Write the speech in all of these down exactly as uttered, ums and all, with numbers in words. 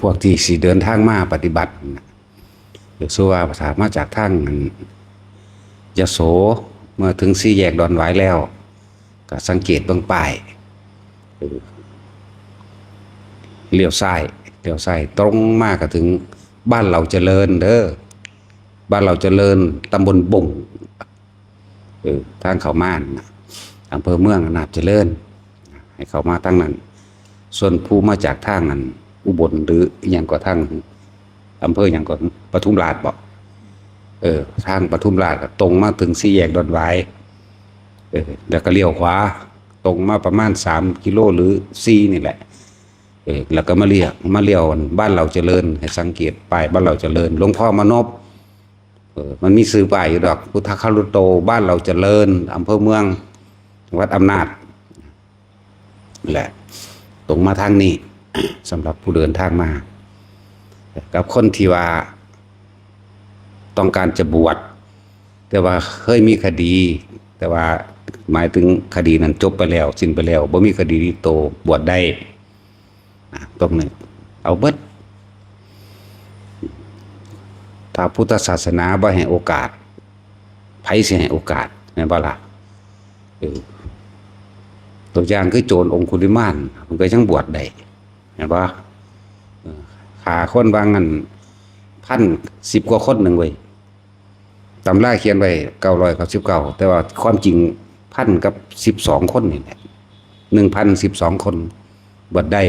พวกที่สิเดินทางมาปฏิบัตินะ หรือสู้ว่าถ้ามาจากทางยโส เมื่อถึงสี่แยกดอนหวายแล้ว ก็สังเกตเบิ่งป้าย เออ เลี้ยวซ้าย เลี้ยวซ้ายตรงมาก็ถึงบ้านเหล่าเจริญเด้อ บ้านเหล่าเจริญ ตำบลบง เออ ทางเข้ามานะ อำเภอเมืองอำนาจเจริญ ให้เข้ามาทางนั้น ส่วนผู้มาจากทางนั้น อุบลหรืออิหยังก็ทาง อำเภอหยังก็ ปทุมราชบ่ เออ ทางปทุมราชก็ตรงมาถึงสี่แยกดอนหวาย เออ แล้วก็เลี้ยวขวา ตรงมาประมาณสามกิโลหรือสี่นี่แหละ เออ แล้วก็มาเลี้ยว มาเลี้ยวบ้านเหล่าเจริญ ให้สังเกตป้ายบ้านเหล่าเจริญ หลวงพ่อมานพ เออ มันมีชื่อป้ายอยู่ดอก พุทธคารุโต บ้านเหล่าเจริญ อำเภอเมือง จังหวัดอำนาจ แหละ ตรงมาทางนี้ สำหรับผู้เดินทางมา กับคนที่ว่าต้องการจะบวช แต่ว่าเคยมีคดี แต่ว่าหมายถึงคดีนั้นจบไปแล้ว สิ้นไปแล้ว บ่มีคดีติดตัว บวชได้ อ่ะ ตรงนี้ เอาเบิด ถ้าพุทธศาสนาบ่ให้โอกาส ไผสิให้โอกาส แม่นบ่ล่ะ เออ ตัวอย่างคือโจรองคุลิมาน มันก็ยังบวชได้ แม่นบ่ เออ ฆ่าคนว่างั้น พันสิบกว่าคนหนึ่งเว้ย ตำราเขียนไว้เก้าร้อยเก้าสิบเก้า แต่ว่าความจริงพันกับสิบสองคนนี่แหละ หนึ่งพันสิบสองคน บวชได้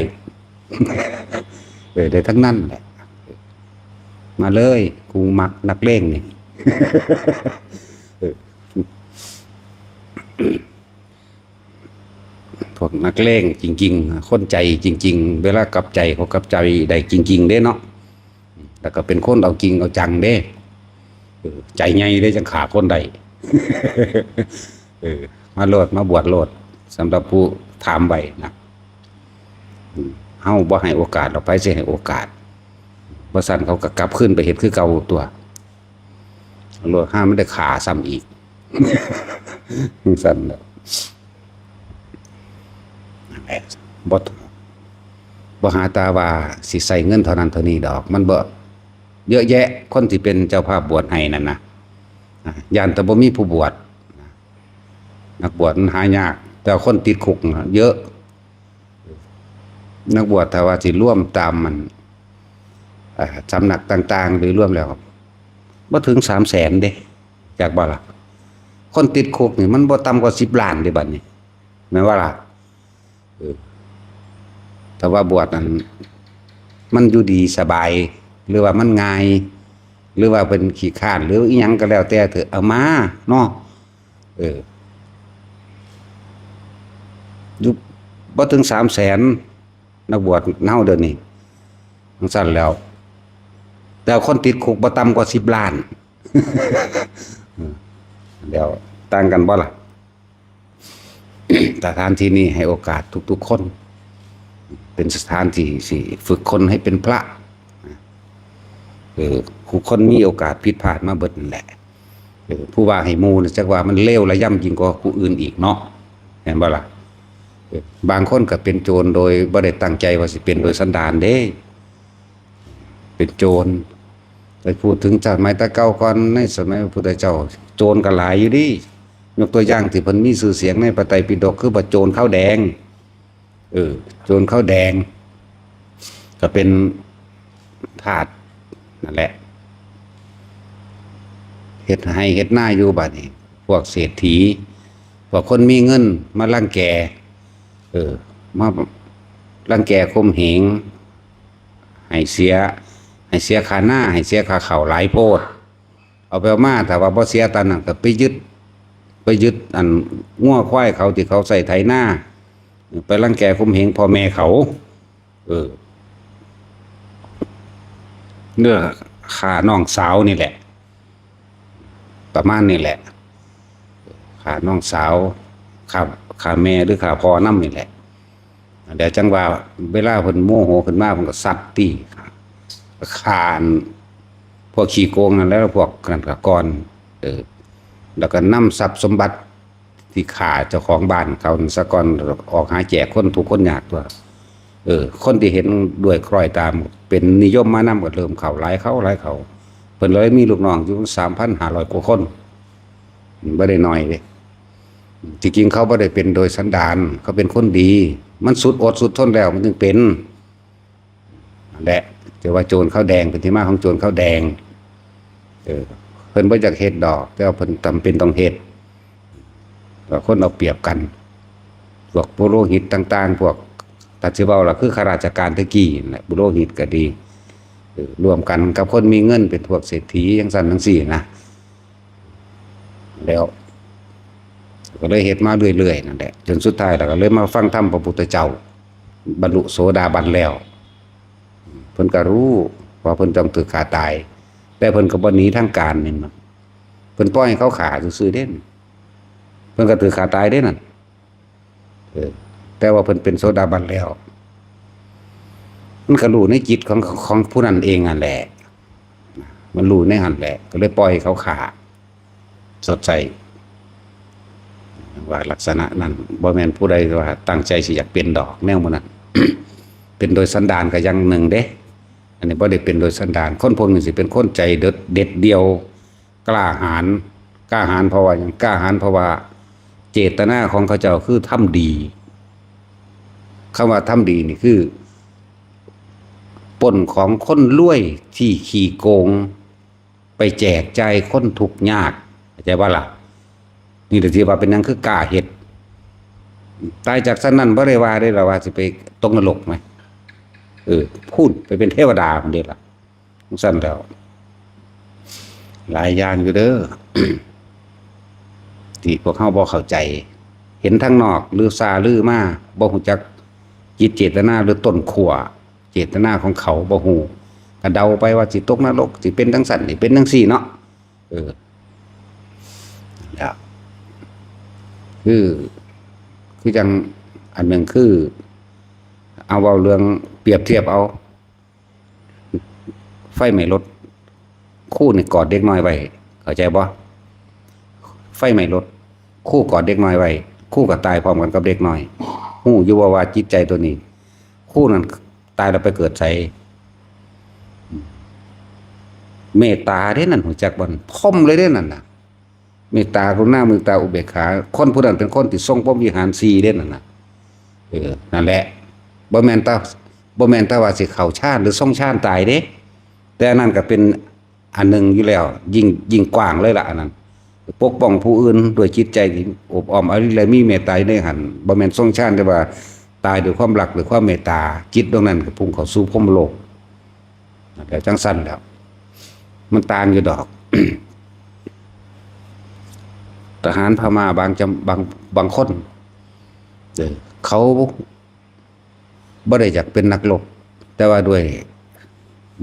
เออ ได้ทั้งนั้นแหละ มาเลย กูมักนักเลงนี่ เออ พวกนักเลงจริงๆ คนใจจริงๆ เวลากับใจเขากับใจได้จริงๆ เด้เนาะ แล้วก็เป็นคนเอาจริงเอาจังเด้ เออ ใจใหญ่เด้จังฆ่าคนได้ เออ มาโลด มาบวชโลด สำหรับผู้ถามไว้นะ อืม เฮาบ่ให้โอกาส เราไปสิให้โอกาส บ่ซั้นเขาก็กลับคืนไปเฮ็ดคือเก่าตัว โลด ห้ามันได้ฆ่าซ้ำอีก จั่งซั้นแหละ นั่นแหละ บ่ บ่หาตาว่าสิใส่เงินเท่านั้นเท่านี้ดอก มันบ่ เยอะแยะ คนที่เป็นเจ้าภาพบวชให้นั่นนะ อ่ะ ย่านแต่บ่มีผู้บวช นักบวชมันหายาก แต่คนติดคุกน่ะเยอะ นักบวชถ้าว่าสิรวมตามมัน อ่า สำนักต่างๆ หรือรวมแล้ว บ่ถึงสามแสนเด้ จักบ่ล่ะ คนติดคุกนี่มันบ่ต่ำกว่าสิบล้านเด้บัดนี้ แม่นบ่ล่ะ เออ แต่ว่าบวชนั้น มันอยู่ดีสบาย หรือว่ามันง่าย หรือว่าเป็นขี้คร้าน หรืออีหยังก็แล้วแต่เถอะ เอามาเนาะ เออ อยู่บ่ถึงสามแสน นักบวชเฮาเดี๋ยวนี้ จั่งซั้นแล้ว แต่คนติดคุกบ่ต่ำกว่าสิบล้าน เดี๋ยวต่างกันบ่ล่ะ สถานที่นี้ให้โอกาสทุกๆ คน เป็นสถานที่สิฝึกคนให้เป็นพระ เออ ผู้คนมีโอกาสผิดพลาดมาเบิดนั่นแหละ เออ ผู้ว่าให้หมู่น่ะ จักว่ามันเลวระยำยิ่งกว่าผู้อื่นอีกเนาะ แม่นบ่ล่ะ เออ บางคนก็เป็นโจรโดยบ่ได้ตั้งใจว่าสิเป็นโดยสันดานเด้ เป็นโจร ไปพูดถึงสมัยแต่เก่าก่อน ในสมัยพระพุทธเจ้า โจรก็หลายอยู่เด้ ยกตัวอย่างที่เพิ่นมีชื่อเสียงในพระไตรปิฎก คือว่าโจรขาวแดง เออ โจรขาวแดง ก็เป็นทาสนั่นแหละ เฮ็ดไร่เฮ็ดนาอยู่บัดนี้ พวกเศรษฐี พวกคนมีเงินมารังแก เออ มารังแกข่มเหง ให้เสีย ให้เสียค่านา ให้เสียค่าข้าวหลายโพด เอาไปเอามา ถ้าว่าบ่เสียตามนั้นก็ไปยึด ไปยึดอันงัวควายเขาที่เขาใช้ไถนา ไปรังแกข่มเหงพ่อแม่เขา เออ เรื่องฆ่าน้องสาวนี่แหละ ประมาณนี้แหละ ฆ่าน้องสาว ฆ่า ฆ่าแม่หรือฆ่าพ่อนำนี่แหละ เดี๋ยวจั่งว่าเวลาเพิ่นโมโหขึ้นมา เพิ่นก็ซัดตี้ ฆ่าอันพวกขี้โกงนั่นแหละ พวกนั้นก็ก่อน เออ แล้วก็นำทรัพย์สมบัติที่ฆ่าเจ้าของบ้านเขานั่นซะก่อน ออกหาแจกคนทุกข์คนยากตัว เออ คนที่เห็นด้วยคล้อยตาม เป็นนิยมมานำก็เริ่มเข้าหลายเข้าหลายเข้า เพิ่นเลยมีลูกน้องอยู่สามพันห้าร้อยกว่าคน บ่ได้น้อยเด้ ที่จริงเขาบ่ได้เป็นโดยสันดาน เขาเป็นคนดี มันสุดอดสุดทนแล้วมันจึงเป็น นั่นแหละ แต่ว่าโจรข้าวแดง เป็นที่มาของโจรข้าวแดง เออ เพิ่นบ่อยากเฮ็ดดอก แต่ว่าเพิ่นจำเป็นต้องเฮ็ด ก็คนเอาเปรียบกัน พวกปุโรหิตต่างๆ พวก ถ้าสิเว้าล่ะ คือข้าราชการแต่กี้นั่นแหละ ปุโรหิตก็ดี เออ ร่วมกันกับคนมีเงิน เป็นพวกเศรษฐีจั่งซั้นจั่งซี้นะ แล้ว ก็เลยเฮ็ดมาเรื่อยๆ นั่นแหละ จนสุดท้ายแล้วก็เลยมาฟังธรรมพระพุทธเจ้า บรรลุโสดาบันแล้ว เพิ่นก็รู้ว่าเพิ่นต้องถูกฆ่าตาย แต่เพิ่นก็บ่หนีทางการนี่นะ เพิ่นปล่อยให้เขาฆ่าซื่อๆ เด้ เพิ่นก็ถูกฆ่าตายเด้นั่น เออ แต่ว่าเพิ่นเป็นโสดาบันแล้ว มันก็รู้ในจิตของ ของผู้นั้นเองนั่นแหละ มันรู้ในหั้นแหละ ก็เลยปล่อยเขาฆ่า สดใส ว่าลักษณะนั้น บ่แม่นผู้ใดว่าตั้งใจสิอยากเป็นดอกแนวหมู่นั้น เป็นโดยสันดานก็อย่างหนึ่งเด้ อันนี้บ่ได้เป็นโดยสันดาน คนพวกนี้สิเป็นคนใจเด็ด เด็ดเดี่ยว กล้าหาญ กล้าหาญเพราะว่าหยัง กล้าหาญเพราะว่าเจตนาของเขาเจ้าคือทำดี คำว่าทำดีนี่คือ ปล้นของคนรวยที่ขี้โกง ไปแจกจ่ายคนทุกข์ยาก เข้าใจบ่ล่ะ นี่แหละที่ว่าเป็นหยังคือกล้าเฮ็ด ตายจากซั้นนั้นบ่ได้ว่าได้ล่ะว่าสิไปตกนรกไหม เออ พูดไปเป็นเทวดาพุ้นเด้ล่ะ จั่งซั้นแล้ว หลายอย่างอยู่เด้อ ที่พวกเฮาบ่เข้าใจ เห็นทางนอกลือซาลือมา บ่ฮู้จักจิตเจตนาหรือต้นขั้วเจตนาของเขาบ่ฮู้ ก็เดาไปว่าสิตกนรก สิเป็นจั่งซั้น สิเป็นจั่งซี้เนาะ เออ แล้ว คือ คือจั่งอันหนึ่งคือ เอาเว้าเรื่องเปรียบเทียบเอา ไฟไหม้รถ ครูนี่กอดเด็กน้อยไว้ เข้าใจบ่ ไฟไหม้รถ ครูกอดเด็กน้อยไว้ ครูก็ตายพร้อมกันกับเด็กน้อย ฮู้อยู่บ่ว่าจิตใจตัวนี้ ครูนั่นตายแล้วไปเกิดไส เมตตาเด้นั่น ฮู้จักบ่ พรหมเลยเด้นั่นน่ะ เมตตากรุณามุทิตาอุเบกขา คนผู้นั้นเป็นคนที่ทรงพรหมวิหารสี่เด้นั่นน่ะ เออ นั่นแหละ บ่แม่นแต่ บ่แม่นแต่ว่าสิเข้าฌานหรือทรงฌานตายเด้ แต่อันนั้นก็เป็นอันหนึ่งอยู่แล้ว ยิ่ง ยิ่งกว้างเลยล่ะอันนั้น ปกป้องผู้อื่นด้วยจิตใจที่อบอ้อมอารีและมีเมตตาอยู่ในหั้น บ่แม่นทรงฌานแต่ว่าตายด้วยความรัก ด้วยความเมตตา จิตดวงนั้นก็พุ่งเข้าสู่พรหมโลก แล้วจั่งซั้นแล้ว มันต่างอยู่ดอก ทหารพม่าบางจำ บาง บางคน เออ เขาบ่ได้อยากเป็นนักรบ แต่ว่าด้วย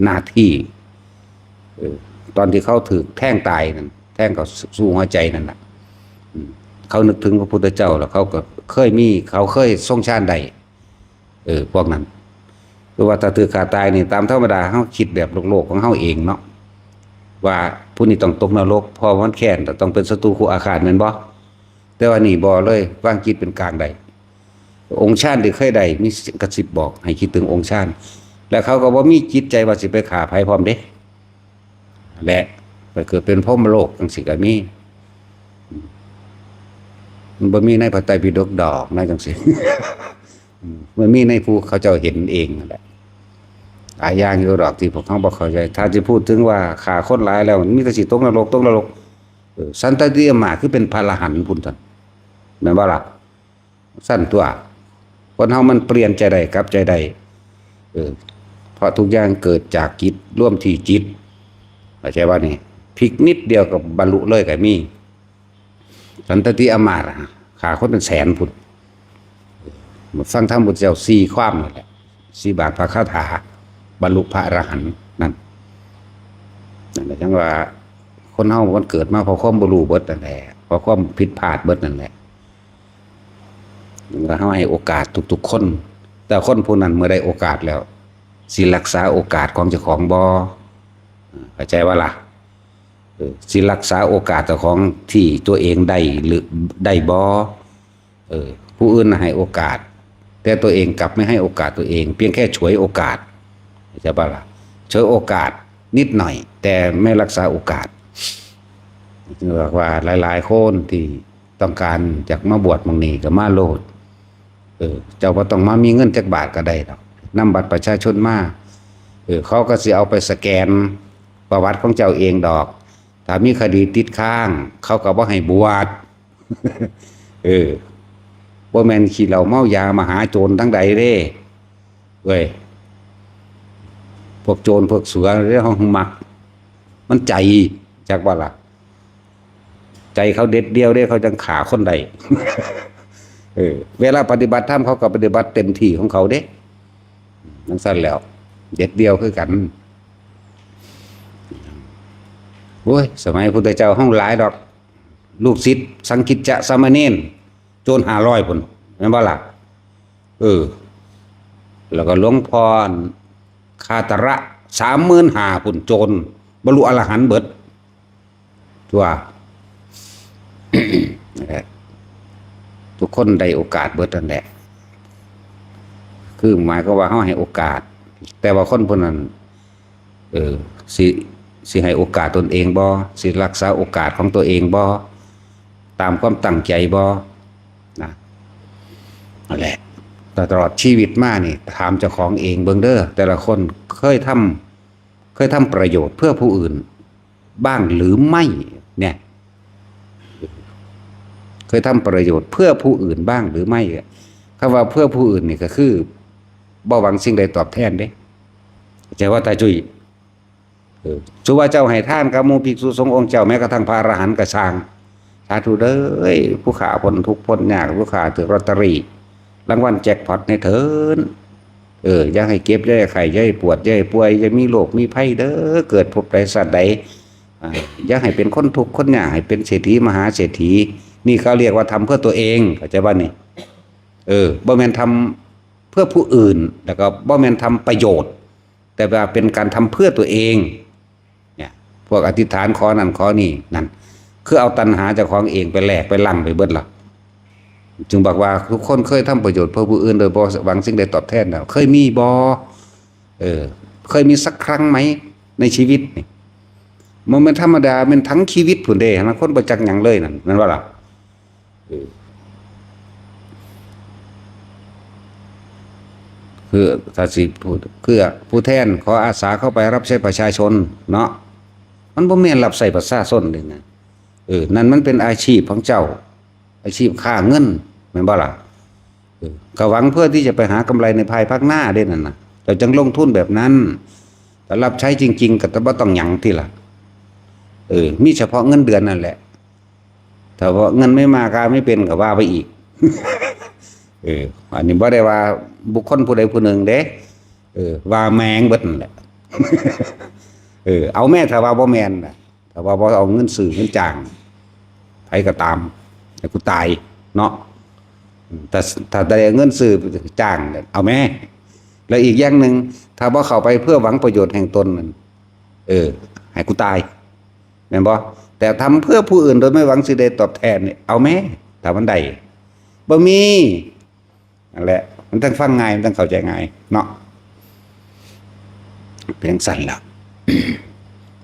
หน้าที่ เออ ตอนที่เขาถูกแทงตายนั่น แทงเข้าสู่หัวใจนั่นน่ะ อืม เขานึกถึงพระพุทธเจ้าแล้วเขาก็เคยมี เขาเคยทรงฌานได้ เออ พวกนั้น คือว่าถ้าถูกฆ่าตายนี่ ตามธรรมดาเฮาคิดแบบโลกๆของเฮาเองเนาะ ว่าผู้นี้ต้องตกนรก เพราะมันแค้น ต้องเป็นศัตรูคู่อาฆาต แม่นบ่ แต่ว่านี่บ่เลย วางจิตเป็นกลางได้ องค์ฌานที่เคยได้ มีกระซิบบอกให้คิดถึงองค์ฌาน แล้วเขาก็บ่มีจิตใจว่าสิไปฆ่าไผพร้อมเด้ และไปเกิดเป็นพรหมโลกจั่งซี้ก็มี มันบ่มีในพระไตรปิฎกดอกนะจั่งซี้ มันมีในผู้เขาเจ้าเห็นเองนั่นแหละ หลายอย่างอยู่ดอกที่พวกเขาบ่เข้าใจ ถ้าสิพูดถึงว่าฆ่าคนหลายแล้ว มันมีแต่สิตกนรก ตกนรก เออ สันตติอำมาตย์คือเป็นพระอรหันต์พุ้นซั่น แม่นบ่ล่ะ ซั่นตั๊ว คนเฮามันเปลี่ยนใจได้ กลับใจได้ เออ เพราะทุกอย่างเกิดจากจิต รวมที่จิต เข้าใจบ่นี่ พลิกนิดเดียวก็บรรลุเลยก็มี สันตติอำมาตย์อะ ฆ่าคนเป็นแสนพุ้น มาฟังธรรมพุทธเจ้าสี่ความนั่นแหละ สี่บาทพระคาถา บรรลุพระอรหันต์นั่น นั่นแหละ จั่งว่า คนเฮามันเกิดมาเพราะความบ่รู้เบิดนั่นแหละ เพราะความผิดพลาดเบิดนั่นแหละ แล้วเฮาให้โอกาสทุกๆคน แต่คนผู้นั้นเมื่อได้โอกาสแล้ว สิรักษาโอกาสของเจ้าของบ่ เข้าใจบ่ล่ะ เออ สิรักษาโอกาสเจ้าของที่ตัวเองได้หรือได้บ่ เออ ผู้อื่นน่ะให้โอกาส แต่ตัวเองกลับไม่ให้โอกาสตัวเอง เพียงแค่ฉวยโอกาส ใช่ปะล่ะ ฉวยโอกาสนิดหน่อย แต่ไม่รักษาโอกาส บอกว่าหลายๆคนที่ต้องการอยากมาบวชหม่องนี้ก็มาโลด เออ เจ้าบ่ต้องมามีเงินจักบาทก็ได้ดอก นำบัตรประชาชนมา เออ เขาก็สิเอาไปสแกนประวัติของเจ้าเองดอก ถ้ามีคดีติดค้าง เขาก็บ่ให้บวช เออ บ่แม่นขี้เหล้าเมายามหาโจรทั้งใดเด้ เว้ย พวกโจรพวกเสือเด้ เฮามัก มันใจ จักบ่ล่ะ ใจเขาเด็ดเดี่ยวเด้ เขาจั่งฆ่าคนได้ เออ เวลาปฏิบัติธรรมเขาก็ปฏิบัติเต็มที่ของเขาเด้ จั่งซั้นแหล้ว เด็ดเดี่ยวคือกัน โอ้ย สมัยพุทธเจ้าเฮาหลายดอก ลูกศิษย์สังฆิจจะสามเณร โจรห้าร้อยพุ้น แม่นบ่ล่ะ เออ แล้วก็หลวงพ่อคาตระ สามหมื่นห้าพุ้น โจร บรรลุอรหันต์เบิด ทั่ว นั่นแหละ ทุกคนได้โอกาสเบิดนั่นแหละ คือหมายความว่าเฮาให้โอกาส แต่ว่าคนผู้นั้น เออ สิ สิให้โอกาสตนเองบ่ สิรักษาโอกาสของตัวเองบ่ ตามความตั้งใจบ่ นะ นั่นแหละ ตลอดชีวิตมานี่ ถามเจ้าของเองเบิ่งเด้อ แต่ละคนเคยทำ เคยทำประโยชน์เพื่อผู้อื่นบ้างหรือไม่ เนี่ย เคยทำประโยชน์เพื่อผู้อื่นบ้างหรือไม่อะ คำว่าเพื่อผู้อื่นนี่ก็คือ บ่หวังสิ่งใดตอบแทนเด้ เข้าใจว่าตาจุ้ย เออ สุว่าเจ้าให้ทานกับหมู่ภิกษุสงฆ์องค์เจ้า แม้กระทั่งพระอรหันต์ก็ซ่าง สาธุเด้อ ผู้ข้าพ้นทุกข์พ้นยาก ผู้ข้าถือลอตเตอรี่ รางวัลแจ็คพอตให้เถิน เออ อย่าให้เจ็บ อย่าให้ไข้ อย่าให้ปวด อย่าให้ป่วย อย่ามีโรคมีภัยเด้อ เกิดภพใดชาติใด อ่า อย่าให้เป็นคนทุกข์คนยาก ให้เป็นเศรษฐีมหาเศรษฐี นี่เขาเรียกว่าทำเพื่อตัวเอง เข้าใจบ่นี่ เออ บ่แม่นทำเพื่อผู้อื่น แล้วก็บ่แม่นทำประโยชน์ แต่ว่าเป็นการทำเพื่อตัวเอง เนี่ย พวกอธิษฐานขอนั่นขอนี่ นั่น คือเอาตัณหาเจ้าของเองไปแลกไปลังไปเบิดละ จึงบอกว่าทุกคนเคยทำประโยชน์เพื่อผู้อื่นโดยบ่หวังสิ่งใดตอบแทนแล้ว เคยมีบ่ เออ เคยมีสักครั้งไหม ในชีวิตนี่ มันเป็นธรรมดา เป็นทั้งชีวิตพุ้นเด้ หั้นนะ คนบ่จักหยังเลยนั่น แม่นบ่ล่ะ เออ คือถ้าสิพูด คือผู้แทนขออาสาเข้าไปรับใช้ประชาชนเนาะ มันบ่แม่นรับใช้ประชาชนเลยนะ เออ นั่นมันเป็นอาชีพของเจ้า อาชีพฆ่าเงิน แม่นบ่ล่ะ เออ ก็หวังเพื่อที่จะไปหากำไรในภายภาคหน้าเด้นั่นน่ะ เจ้าจั่งลงทุนแบบนั้น แต่รับใช้จริงๆ ก็บ่ต้องหยังติล่ะ เออ มีเฉพาะเงินเดือนนั่นแหละ ถ้าว่าเงินไม่มา ก็ไม่เป็น ก็ว่าไปอีก เออ อันนี้บ่ได้ว่าบุคคลผู้ใดผู้หนึ่งเด้ เออ ว่าแม่งเบิดนั่นแหละ เออ เอาแม่ ถ้าว่าบ่แม่นน่ะ ถ้าว่าบ่เอาเงินซื้อเงินจ้าง ไผก็ตาม ให้กูตาย เนาะ ถ้า ถ้าได้เงินซื้อจ้างเนี่ย เอาแม่ แล้วอีกอย่างหนึ่ง ถ้าบ่เข้าไปเพื่อหวังประโยชน์แห่งตนนั่น เออ ให้กูตาย แม่นบ่ แต่ทำเพื่อผู้อื่นโดยไม่หวังสิ่งใดตอบแทนเนี่ย เอาแม่ ถ้ามันได้ บ่มี นั่นแหละ มันต้องฟังง่าย มันต้องเข้าใจง่าย เนาะ เป็นจั่งซั้นล่ะ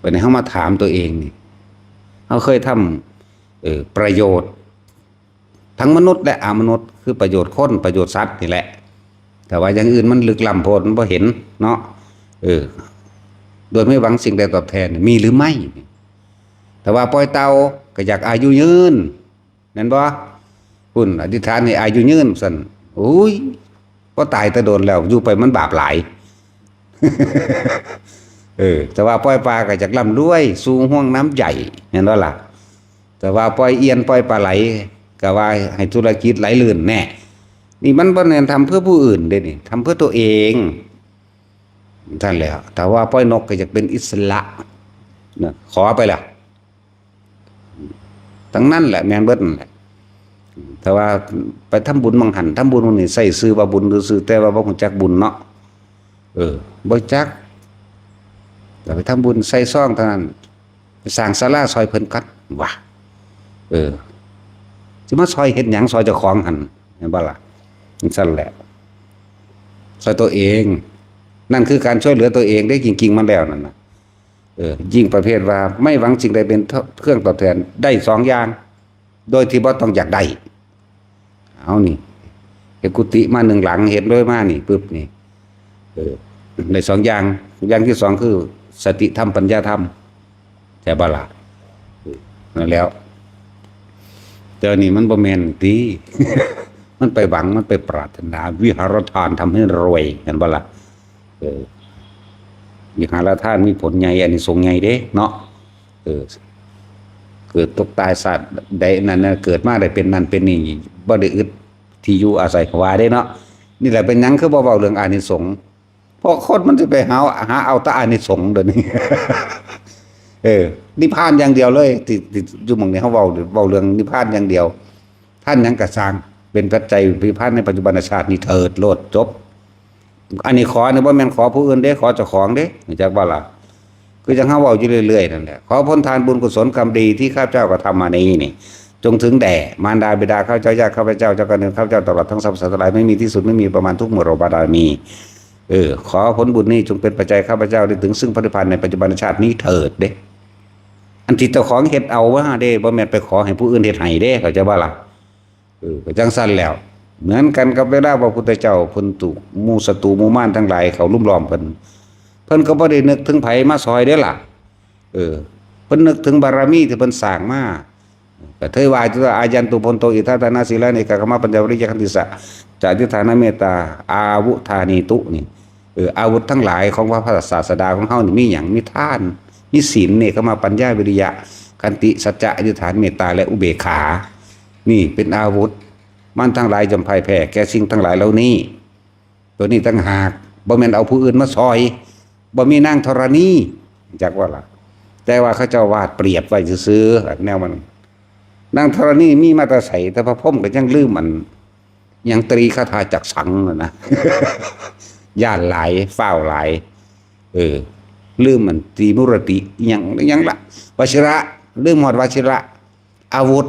วันนี้เฮามาถามตัวเองนี่ เฮาเคยทำ เอ่อ ประโยชน์ ทั้งมนุษย์และอมนุษย์ คือประโยชน์คน ประโยชน์สัตว์นี่แหละ แต่ว่าอย่างอื่นมันลึกล้ำโพด มันบ่เห็นเนาะ เออ โดยไม่หวังสิ่งใดตอบแทน มีหรือไม่ แต่ว่าปล่อยเต่าก็อยากอายุยืน แม่นบ่ คุณอธิษฐานให้อายุยืนซั่น โอ้ย บ่ตายแต่โดนแล้ว อยู่ไปมันบาปหลาย เออ แต่ว่าปล่อยปลาก็อยากร่ำรวย สู่ห้วงน้ำใหญ่ แม่นบ่ล่ะ แต่ว่าปล่อยเอียนปล่อยปลาไหล ก็ว่าให้ธุรกิจไหลลื่นแน่ นี่มันบ่แม่นทำเพื่อผู้อื่นเด้นี่ ทำเพื่อตัวเอง ซั่นแหละ แต่ว่าปล่อยนกก็อยากเป็นอิสระ นะ ขอไปแล้ว ทั้งนั้นแหละ แม่นเบิดนั่นแหละ แต่ว่าไปทำบุญหม่องหั่น ทำบุญหม่องนี่ ใส่ชื่อว่าบุญซื่อๆ แต่ว่าบ่รู้จักบุญเนาะ เออ บ่รู้จัก แต่ไปทำบุญใส่ซองเท่านั้น ไปสร้างศาลาซอยเพิ่นก่อน ว่า เออ สิมาซอยเฮ็ดหยัง ซอยเจ้าของหั่น แม่นบ่ล่ะ จั่งซั้นแหละ ช่วยตัวเอง นั่นคือการช่วยเหลือตัวเองได้จริงๆมันแล้วนั่นนะ เออ ยิ่งประเภทว่าไม่หวังสิ่งใดเป็นเครื่องตอบแทน ได้สองอย่าง โดยที่บ่ต้องอยากได้ เอานี่ เฮ็ดกุฏิมาหนึ่งหลัง เฮ็ดด้วยมานี่ ปึ๊บนี่ เออ ได้สองอย่าง อย่างที่สองคือสติธรรม ปัญญาธรรม ใช่บ่ล่ะ เออ นั่นแล้ว แต่อันนี้มันบ่แม่นติ มันไปหวัง มันไปปรารถนา วิหารทานทำให้รวย เห็นบ่ล่ะ เออ วิหารทานมีผลใหญ่ อานิสงส์ใหญ่เด้เนาะ เออ เกิดตกตายชาติใดนั่นนะ เกิดมาได้เป็นนั่นเป็นนี่ บ่ได้อึดที่อยู่อาศัย เขาว่าเด้เนาะ นี่แหละเป็นหยังคือบ่เว้าเรื่องอานิสงส์ เพราะคนมันสิไปหา หาเอาแต่อานิสงส์เดี๋ยวนี้ เออ นิพพานอย่างเดียวเลย ที่ ที่อยู่หม่องนี้เฮาเว้า เว้าเรื่องนิพพานอย่างเดียว ทานหยังก็ซ่าง เป็นปัจจัยพิพันธ์ในปัจจุบันชาตินี้เถิด โลด จบ อันนี้ขอนี่บ่แม่นขอผู้อื่นเด้ ขอเจ้าของเด้ รู้จักบ่ล่ะ คือจั่งเฮาเว้าอยู่เรื่อยๆนั่นแหละ ขอผลทานบุญกุศลกรรมดีที่ข้าพเจ้ากระทำมานี้นี่ จงถึงแด่มารดาบิดาข้าพเจ้า ญาติข้าพเจ้า เจ้ากรรมนายเวรข้าพเจ้า ตลอดทั้งสรรพสัตว์ทั้งหลาย ไม่มีที่สุด ไม่มีประมาณ ทุกหมู่เหล่าบรรดามี เออ ขอผลบุญนี้จงเป็นปัจจัยข้าพเจ้าได้ถึงซึ่งพระนิพพานในปัจจุบันชาตินี้เถิดเด้ อันที่เจ้าของเฮ็ดเอาว่าเด้ บ่แม่นไปขอให้ผู้อื่นเฮ็ดให้เด้ เข้าใจบ่ล่ะ เออ ก็จั่งซั่นแล้ว เหมือนกันกับเวลาพระพุทธเจ้าเพิ่นถูกหมู่ศัตรูหมู่มารทั้งหลายเขาลุมล้อมเพิ่น เพิ่นก็บ่ได้นึกถึงไผมาซอยเด้ล่ะ เออ เพิ่นนึกถึงบารมีที่เพิ่นสร้างมา ก็เทวาจุอายันตุพลโตอิทัตตนาสีลานิกากรรมปัญญาวิริยะขันติสะ จะอธิษฐานเมตตา อาวุธานีตุนี่ เออ อาวุธทั้งหลายของพระศาสดาของเฮานี่มีหยัง มีทาน มีศีล เนกขัมมะ ปัญญา วิริยะ ขันติ สัจจะ อธิษฐาน เมตตา และอุเบกขา นี่เป็นอาวุธ มันทั้งหลายย่อมพ่ายแพ้แก่สิ่งทั้งหลายเหล่านี้ ตัวนี้ต่างหาก บ่แม่นเอาผู้อื่นมาซอย บ่มีนางธรณี จักว่าล่ะ แต่ว่าเขาเจ้าวาดเปรียบไว้ซื่อๆ แนวมัน นางธรณีมีมาแต่ไส แต่พระพรหมก็ยังลืมอัน ยังตรีคาถาจักสังนั่นนะ ย่านหลาย ฟ้าวหลาย เออ ลืมอันตรีมุรติ ยัง ยังละ วชิระ ลืมฮอดวชิระ อาวุธ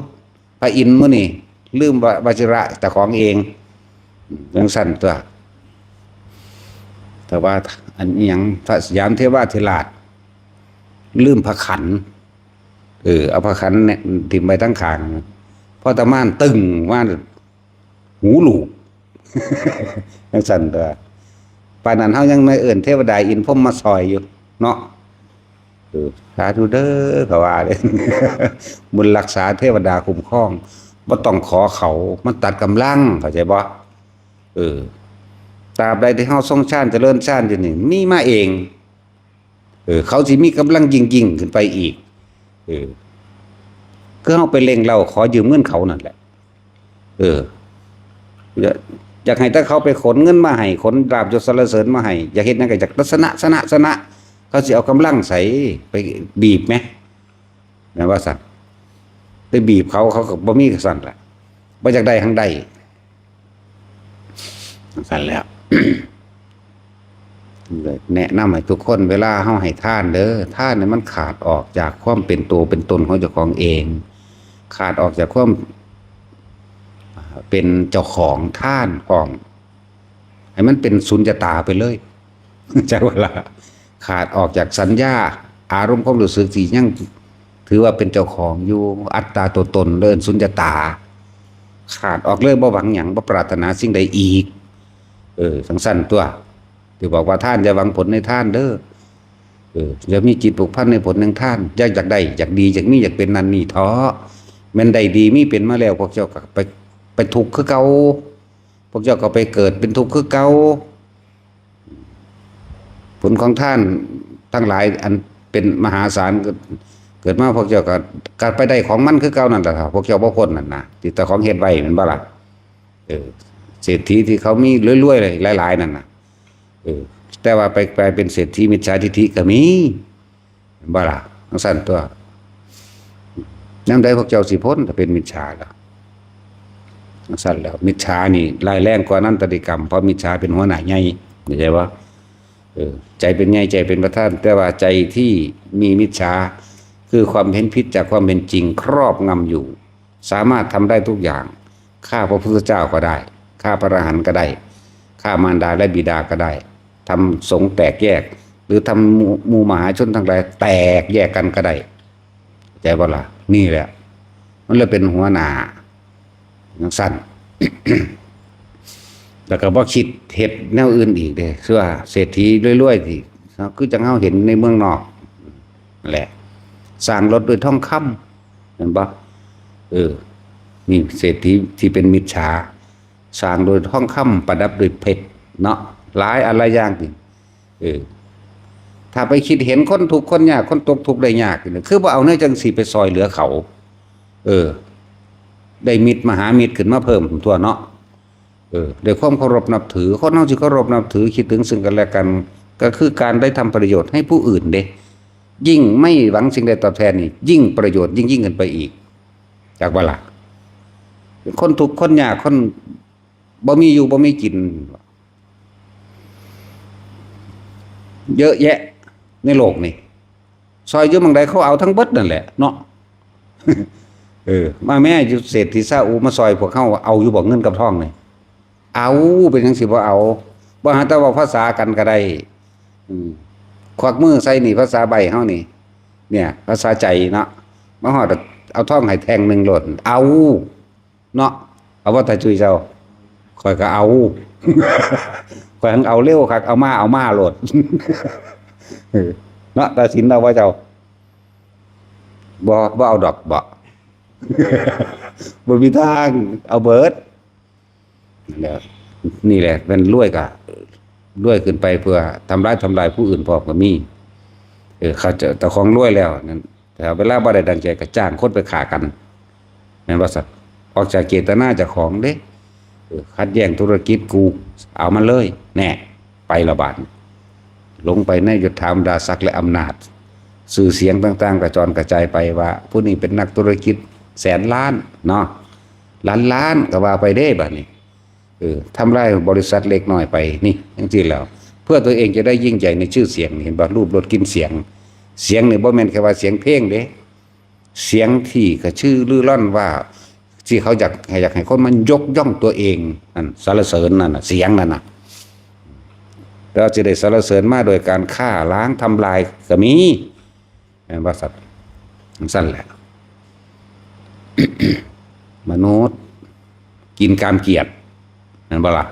พระอินทร์มื้อนี่ ลืมว วชิระเจ้าของเอง จั่งซั่นตัว แต่ว่าอันอิหยัง พระสยามเทวาธิราช ลืมพระขัน เออ เอาพระขันเนี่ยถิ่มไปทั้งข้าง พอตะมานตึงว่า หูลูก จั่งซั่นตัว ปานนั้นเฮายังมาเอิ้นเทวดาอินทร์พรหมมาซอยอยู่ เนาะ เออ สาธุเด้อ เขาว่าเด้ บุญรักษาเทวดาคุ้มครอง บ่ต้องขอเขา มันตัดกำลัง เข้าใจบ่ เออ ตราบใดที่เฮาทรงฌานเจริญฌานอยู่นี่ มีมาเอง เออ เขาสิมีกำลังยิ่งๆขึ้นไปอีก เออ คือเฮาไปเร่งเร้าขอยืมเงินเขานั่นแหละ เออ อยาก อยากให้แต่เขาไปขนเงินมาให้ ขนลาภยศสรรเสริญมาให้ อยากเฮ็ดหยังก็อยากชนะ ชนะ ชนะ เขาสิเอากำลังใสไปบีบไหม แม่นว่าซั่น ไปบีบเขา เขาก็บ่มีซั่นแหละ บ่อยากได้หั้งได้ ซั่นแล้ว แนะนำให้ทุกคนเวลาเฮาให้ทานเด้อ ทานเนี่ยมันขาดออกจากความเป็นตัวเป็นตนของเจ้าของเอง ขาดออกจากความเป็นเจ้าของทานของ ให้มันเป็นสุญญตาไปเลย จักว่าล่ะ ขาดออกจากสัญญา อารมณ์ความรู้สึกที่ยังถือว่าเป็นเจ้าของอยู่ อัตตาตัวตน เอิ้นสุญญตา ขาดออกเลย บ่หวังหยัง บ่ปรารถนาสิ่งใดอีก เออ จั่งซั่นตัว ที่บอกว่าทานอย่าหวังผลในทานเด้อ เออ อย่ามีจิตผูกพันในผลแห่งทาน อย่าอยากได้ อยากดี อยากมี อยากเป็นนั่นนี่เถาะ แม่นได้ดีมีเป็นมาแล้ว พวกเจ้าก็ไป ไปทุกข์คือเก่า พวกเจ้าก็ไปเกิดเป็นทุกข์คือเก่า ผลของทานทั้งหลายอันเป็นมหาศาล เกิด เกิดมาพวกเจ้าก็ ก็ไปได้ของมันคือเก่านั่นแหละ พวกเจ้าบ่พ้นนั่นนะ ที่เจ้าของเฮ็ดไว้แม่นบ่ล่ะ เออ เศรษฐีที่เขามีรวยๆหลายๆนั่นน่ะ เออ แต่ว่าไป ไปเป็นเศรษฐีมิจฉาทิฏฐิก็มี แม่นบ่ล่ะ จั่งซั่นตัว ยามใดพวกเจ้าสิพ้น ถ้าเป็นมิจฉาล่ะ จั่งซั่นแล้ว มิจฉานี่ร้ายแรงกว่าอนันตริกรรม เพราะมิจฉาเป็นหัวหน้าใหญ่ เข้าใจบ่ เออ ใจเป็นใหญ่ ใจเป็นประธาน แต่ว่าใจที่มีมิจฉา คือความเห็นผิดจากความเป็นจริงครอบงำอยู่ สามารถทำได้ทุกอย่าง ฆ่าพระพุทธเจ้าก็ได้ ฆ่าพระอรหันต์ก็ได้ ฆ่ามารดาและบิดาก็ได้ ทำสงฆ์แตกแยก หรือทำหมู่หมู่มหาชนทั้งหลายแตกแยกกันก็ได้ เข้าใจบ่ล่ะ นี่แหละ มันเลยเป็นหัวหน้าจังซั่น แล้วก็บ่คิดเฮ็ดแนวอื่นอีกเด้ คือว่าเศรษฐีรวยๆ ที่ คือจังเฮาเห็นในเมืองนอกนั่นแหละ สร้างรถด้วยทองคำ เห็นบ่ เออ นี่เศรษฐีที่เป็นมิจฉา สร้างด้วยทองคำประดับด้วยเพชรเนาะ หลายอะไรอย่างนี่ เออ ถ้าไปคิดเห็นคนทุกข์คนยาก คนตกทุกข์ได้ยากนี่ คือบ่เอาแนวจังซี่ไปซอยเหลือเขา เออ ได้มิตรมหามิตรขึ้นมาเพิ่มทั่วเนาะ เออ ด้วยความเคารพนับถือ คนเฮาสิเคารพนับถือ คิดถึงซึ่งกันและกัน ก็คือการได้ทำประโยชน์ให้ผู้อื่นเด้ ยิ่งไม่หวังสิ่งใดตอบแทนนี่ ยิ่งประโยชน์ยิ่งๆ ขึ้นไปอีก จักบ่ล่ะ คนทุกข์คนยาก คนบ่มีอยู่บ่มีกิน เยอะแยะในโลกนี่ ซอยอยู่หม่องใดเขาเอาทั้งเบิดนั่นแหละเนาะ เออ มาแม่อยู่เศรษฐีซาอุมาซอยพวกเขา เอาอยู่บ่เงินกับทองนี่ เอา เป็นจังซี่บ่เอา บ่หาแต่เว้าภาษากันก็ได้ อืม ควักมือใส่นี่ภาษาใบ้เฮานี่ เนี่ย ภาษาใจเนาะ มาฮอดเอาทองให้แท่งหนึ่งโลด เอา เนาะ เอาบ่ตาจุ้ยเจ้า ข้อยก็เอา ข้อยหั้นเอาเร็วคัก เอามา เอามาโลด เออ เนาะ ตาสินเอาบ่เจ้า บ่ บ่เอาดอก บ่ บ่มีทาง เอาเบิด แล้ว นี่แหละ เป็นรวยกะ รวยขึ้นไปเพื่อทำร้าย ทำลายผู้อื่นพร้อมก็มี เออ เขาจะ เจ้าของรวยแล้วนั่น แต่เวลาบ่ได้ดังใจก็จ้างคนไปฆ่ากัน แม่นบ่ซั่น ออกจากเจตนาเจ้าของเด้ เออ ขัดแย้งธุรกิจกู เอามันเลย แน่ ไปละบาด ลงไปในยศถาบรรดาศักดิ์และอำนาจ ชื่อเสียงต่างๆ กระจรกระจายไปว่า ผู้นี้เป็นนักธุรกิจแสนล้านเนาะ ล้านล้านก็ว่าไปเด้ บัดนี้ เออ ทำลายบริษัทเล็กน้อยไป นี่ จังซี่แล้ว เพื่อตัวเองจะได้ยิ่งใหญ่ในชื่อเสียง เห็นบ่ รูปรสกลิ่นเสียง เสียงนี่บ่แม่นแค่ว่าเสียงเพลงเด้ เสียงที่กระชื่อรือร่อนว่า ที่เขาอยาก อยากให้คนมันยกย่องตัวเองนั่น สรรเสริญนั่นน่ะ เสียงนั่นน่ะ แล้วจะได้สรรเสริญมาโดยการฆ่าล้างทำลายก็มี แม่นบ่สัตว์ จังซั่นแหละ มนุษย์ กินกามเกียรติ แม่นบ่ล่ะ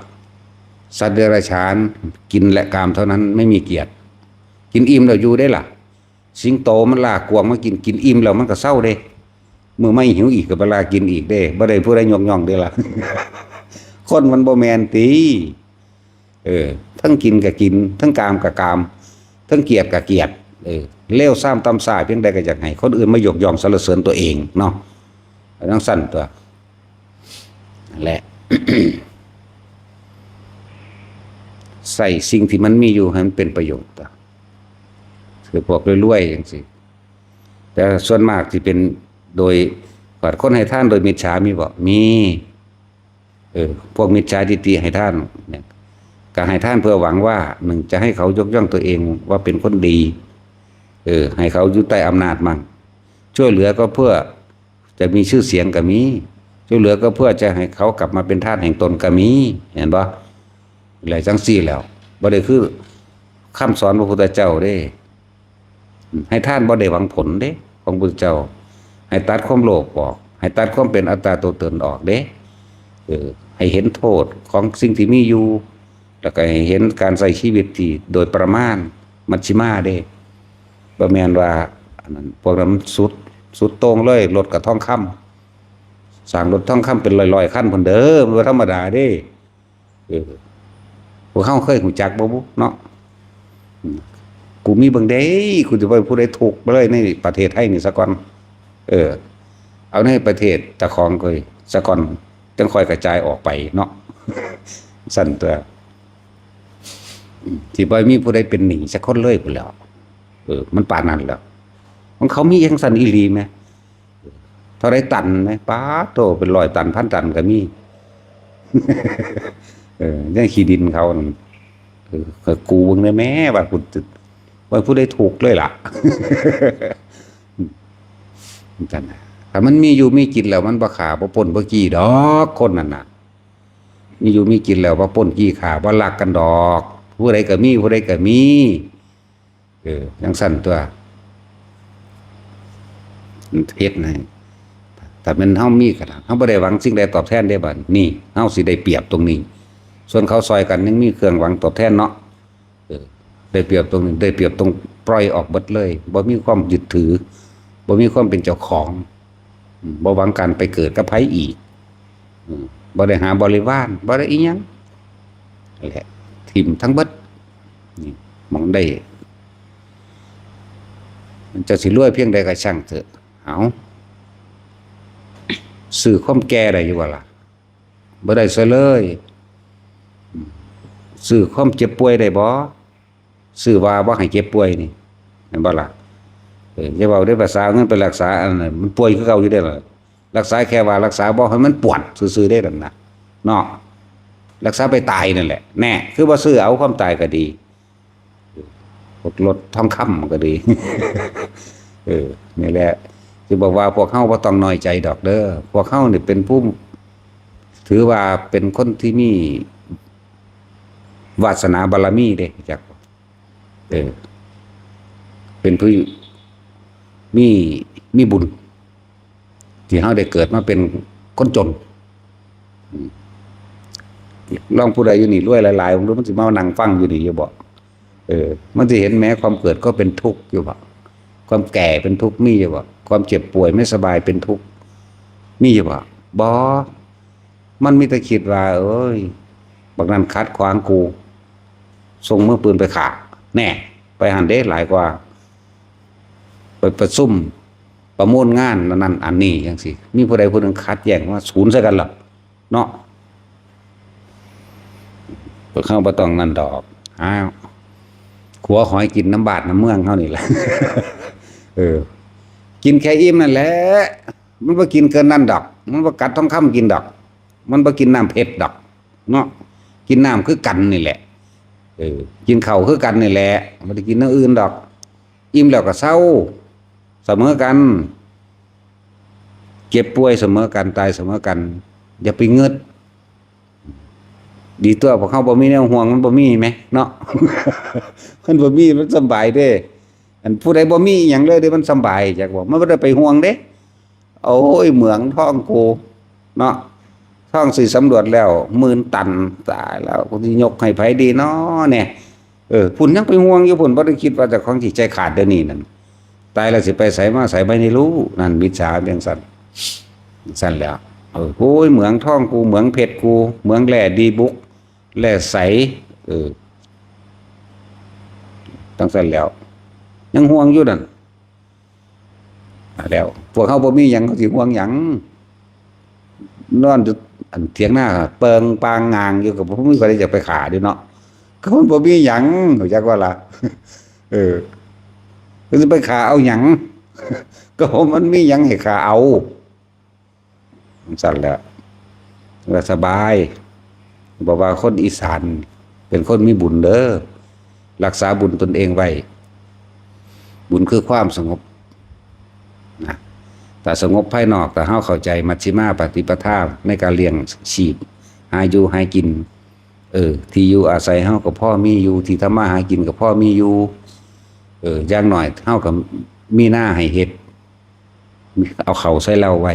สัตว์เดรัจฉาน กินและกามเท่านั้น ไม่มีเกียรติ กินอิ่มแล้วอยู่ได้ล่ะ สิงโตมันล่ากวางมากิน กินอิ่มแล้วมันก็เซาเด้ มื้อใหม่หิวอีกก็ไปล่ากินอีกเด้ บ่ได้ผู้ใดยกย่องเด้ล่ะ คนมันบ่แม่นติ เออ ทั้งกินก็กิน ทั้งกามก็กาม ทั้งเกลียดก็เกลียด เออ เลวทรามต่ำซามเพียงใดก็อยากให้คนอื่นมายกย่องสรรเสริญตัวเองเนาะ จังซั่นตั๊ว นั่นแหละ ใช้สิ่งที่มันมีอยู่ให้มันเป็นประโยชน์ตั๊ว คือพวกรวยๆ จังซี่ แต่ส่วนมากสิเป็นโดย คนให้ทานโดยมิจฉามีบ่ มี เออ พวกมิจฉาทิฏฐิให้ทานเนี่ย ก็ให้ทานเพื่อหวังว่า หนึ่ง จะให้เขายกย่องตัวเองว่าเป็นคนดี เออ ให้เขาอยู่ใต้อำนาจมั่ง ช่วยเหลือก็เพื่อจะมีชื่อเสียงก็มี ช่วยเหลือก็เพื่อจะให้เขากลับมาเป็นทาสแห่งตนก็มี เห็นบ่ หลายจังซี่แล้ว บ่ได้คือคำสอนพระพุทธเจ้าเด้ ให้ทานบ่ได้หวังผลเด้ ของพุทธเจ้า ให้ตัดความโลภออก ให้ตัดความเป็นอัตตาตัวตนออกเด้ เออ ให้เห็นโทษของสิ่งที่มีอยู่ แล้วก็ให้เห็นการใช้ชีวิตที่โดยประมาณ มัชฌิมาเด้ บ่แม่นว่า อันนั้น พวกนั้นมันสุด สุดโต่งเลย รถกับทองคำ สร้างรถทองคำเป็นร้อยๆ คันพุ้นเด้อ มันบ่ธรรมดาเด้ เออ พวกเฮาเคยรู้จักบ่บุเนาะ อืม กูมีเบิ่งเด้ กูสิบ่ให้ผู้ใดทุกข์ไปเลยในประเทศไทยนี่ซะก่อน เออ เอาในประเทศเจ้าของก่อนซะก่อน จั่งค่อยกระจายออกไปเนาะ ซั่นตั๊ว อืม สิบ่ให้มีผู้ใดเป็นหนี้สักคนเลยพู้นแหล้ว เออ มันปานนั้นแหล้ว ของเขามีจั่งซั่นอีหลีแหม เท่าใดตันแหม ป๊าดโธ่ เป็นร้อยตัน พันตันก็มี เออ ในขี้ดินเขานั่น เออ กูเบิ่งได้แหม ว่ากูจะ ว่าผู้ใดทุกข์เลยล่ะ จั่งซั่นน่ะ ถ้ามันมีอยู่มีกินแล้ว มันบ่ฆ่าบ่ปล้นบ่จี้ดอก คนนั่นน่ะ มีอยู่มีกินแล้ว บ่ปล้นจี้ฆ่า บ่ลักกันดอก ผู้ใดก็มี ผู้ใดก็มี เออ จั่งซั้นตั๊ว เฮ็ดให้ ถ้าแม่นเฮามีขนาด เฮาบ่ได้หวังสิ่งใดตอบแทนเด้บัดนี้ เฮาสิได้เปรียบตรงนี้ ส่วนเขาซ่อยกันยังมีเครื่องหวังตอบแทนเนาะ เออ ได้เปรียบตรงนี้ ได้เปรียบตรงปล่อยออกเบิดเลย บ่มีความยึดถือ บ่มีความเป็นเจ้าของ อืม บ่หวังการไปเกิดกับไผอีก อืม บ่ได้หาบริวาร บ่ได้อิหยัง นั่นแหละ ถิ่มทั้งเบิด นี่ หม่องได้ มันจะสิรวยเพียงใดก็ช่างเถอะ เอา ซื้อความแก่ได้อยู่บ่ล่ะ บ่ได้ซะเลย อืม ซื้อความเจ็บป่วยได้บ่ ซื้อว่าบ่ให้เจ็บป่วยนี่ แม่นบ่ล่ะ เออ อย่าเว้าเด้อ ภาษาเอาเงินไปรักษา อันนั้นมันป่วยคือเก่าอยู่เด้ล่ะ รักษาแค่ว่ารักษาบ่ให้มันปวดซื่อๆเด้นั่นน่ะ เนาะ รักษาไปตายนั่นแหละ แน่ คือบ่ซื้อเอาความตายก็ดี พวกรถทองคำก็ดี เออ นี่แหละ สิบอกว่าพวกเฮาบ่ต้องน้อยใจดอกเด้อ พวกเฮานี่เป็นผู้ ถือว่าเป็นคนที่มีวาสนาบารมีเด้ จัก เออ เป็นผู้มี มีบุญ ที่เฮาได้เกิดมาเป็นคนจน อืม ลองผู้ใดอยู่นี่รวยหลายๆ บ่รู้มันสิมานั่งฟังอยู่นี่อยู่บ่ เออ มันสิเห็นแม้ความเกิดก็เป็นทุกข์อยู่บ่ ความแก่เป็นทุกข์มีอยู่บ่ ความเจ็บป่วยไม่สบายเป็นทุกข์มีอยู่บ่ บ่ มันมีแต่คิดว่า เอ้ย บักนั้นขัดขวางกู ส่งมือปืนไปฆ่า แน่ ไปหั่นเด้หลายกว่า ไปประชุมประมูลงานนั่นอันนี้จั่งซี้ มีผู้ใดผู้หนึ่งขัดแย้งมาศูนย์ใส่กันล่ะ เนาะ พวกเฮาบ่ต้องนั่นดอก อ้าว ขัวหอยกินน้ำบาดน้ำเมืองเฮานี่แหละ เออ กินแค่อิ่มนั่นแหละ มันบ่กินเกินนั่นดอก มันบ่กัดทองคำกินดอก มันบ่กินน้ำเผ็ดดอก เนาะ กินน้ำคือกันนี่แหละ เออ กินข้าวคือกันนี่แหละ บ่ได้กินแนวอื่นดอก อิ่มแล้วก็เซา เสมอกัน เจ็บป่วยเสมอกัน ตายเสมอกัน อย่าไปงึด ดีตั๊ว พวกเฮาบ่มีแนวห่วง มันบ่มีแหม เนาะ มันบ่มี มันสำบายเด้ อันผู้ใดบ่มีอิหยังเลยเด้ มันสำบาย จักว่า มันบ่ได้ไปห่วงเด้ โอ้ย เหมืองทองกู เนาะ ทองสิสำรวจแล้ว หมื่นตัน ตายแล้ว กูสิยกให้ไผดีน้อเนี่ย เออ พุ้นยังไปห่วงอยู่พุ้น บ่ได้คิดว่าเจ้าของสิใจขาดเดี๋ยวนี้นั่น ตายแล้วสิไปไสมาไสบ่ได้รู้ นั่นมิจฉาจั่งซั้น ซั้นแหล้ว เออ โอ้ย เหมืองทองกู เหมืองเพชรกู เหมืองแร่ดีบุก แร่ใส เออ จั่งซั้นแหล้ว ยังห่วงอยู่นั่น แล้ว พวกเฮาบ่มีหยัง เฮาสิห่วงหยัง นอนอยู่อันเถียงนา เปิงปางงางอยู่ ก็บ่มีใครอยากไปฆ่าเด้เนาะ ก็มันบ่มีหยัง รู้จักบ่ล่ะ เออ ก็สิไปฆ่าเอาหยัง ก็มันมีหยังให้ฆ่าเอา จั่งซั้นแหละ ก็สบาย บอกว่าคนอีสานเป็นคนมีบุญเด้อ รักษาบุญตนเองไว้ บุญคือความสงบนะ ถ้าสงบภายนอก ถ้าเฮาเข้าใจมัชฌิมาปฏิปทาในการเลี้ยงชีพ หาอยู่หากิน เออ ที่อยู่อาศัยเฮาก็พอมีอยู่ ที่ทำมาหากินก็พอมีอยู่ เออ อย่างน้อยเฮาก็มีนาให้เฮ็ด เอาข้าวใส่เหล้าไว้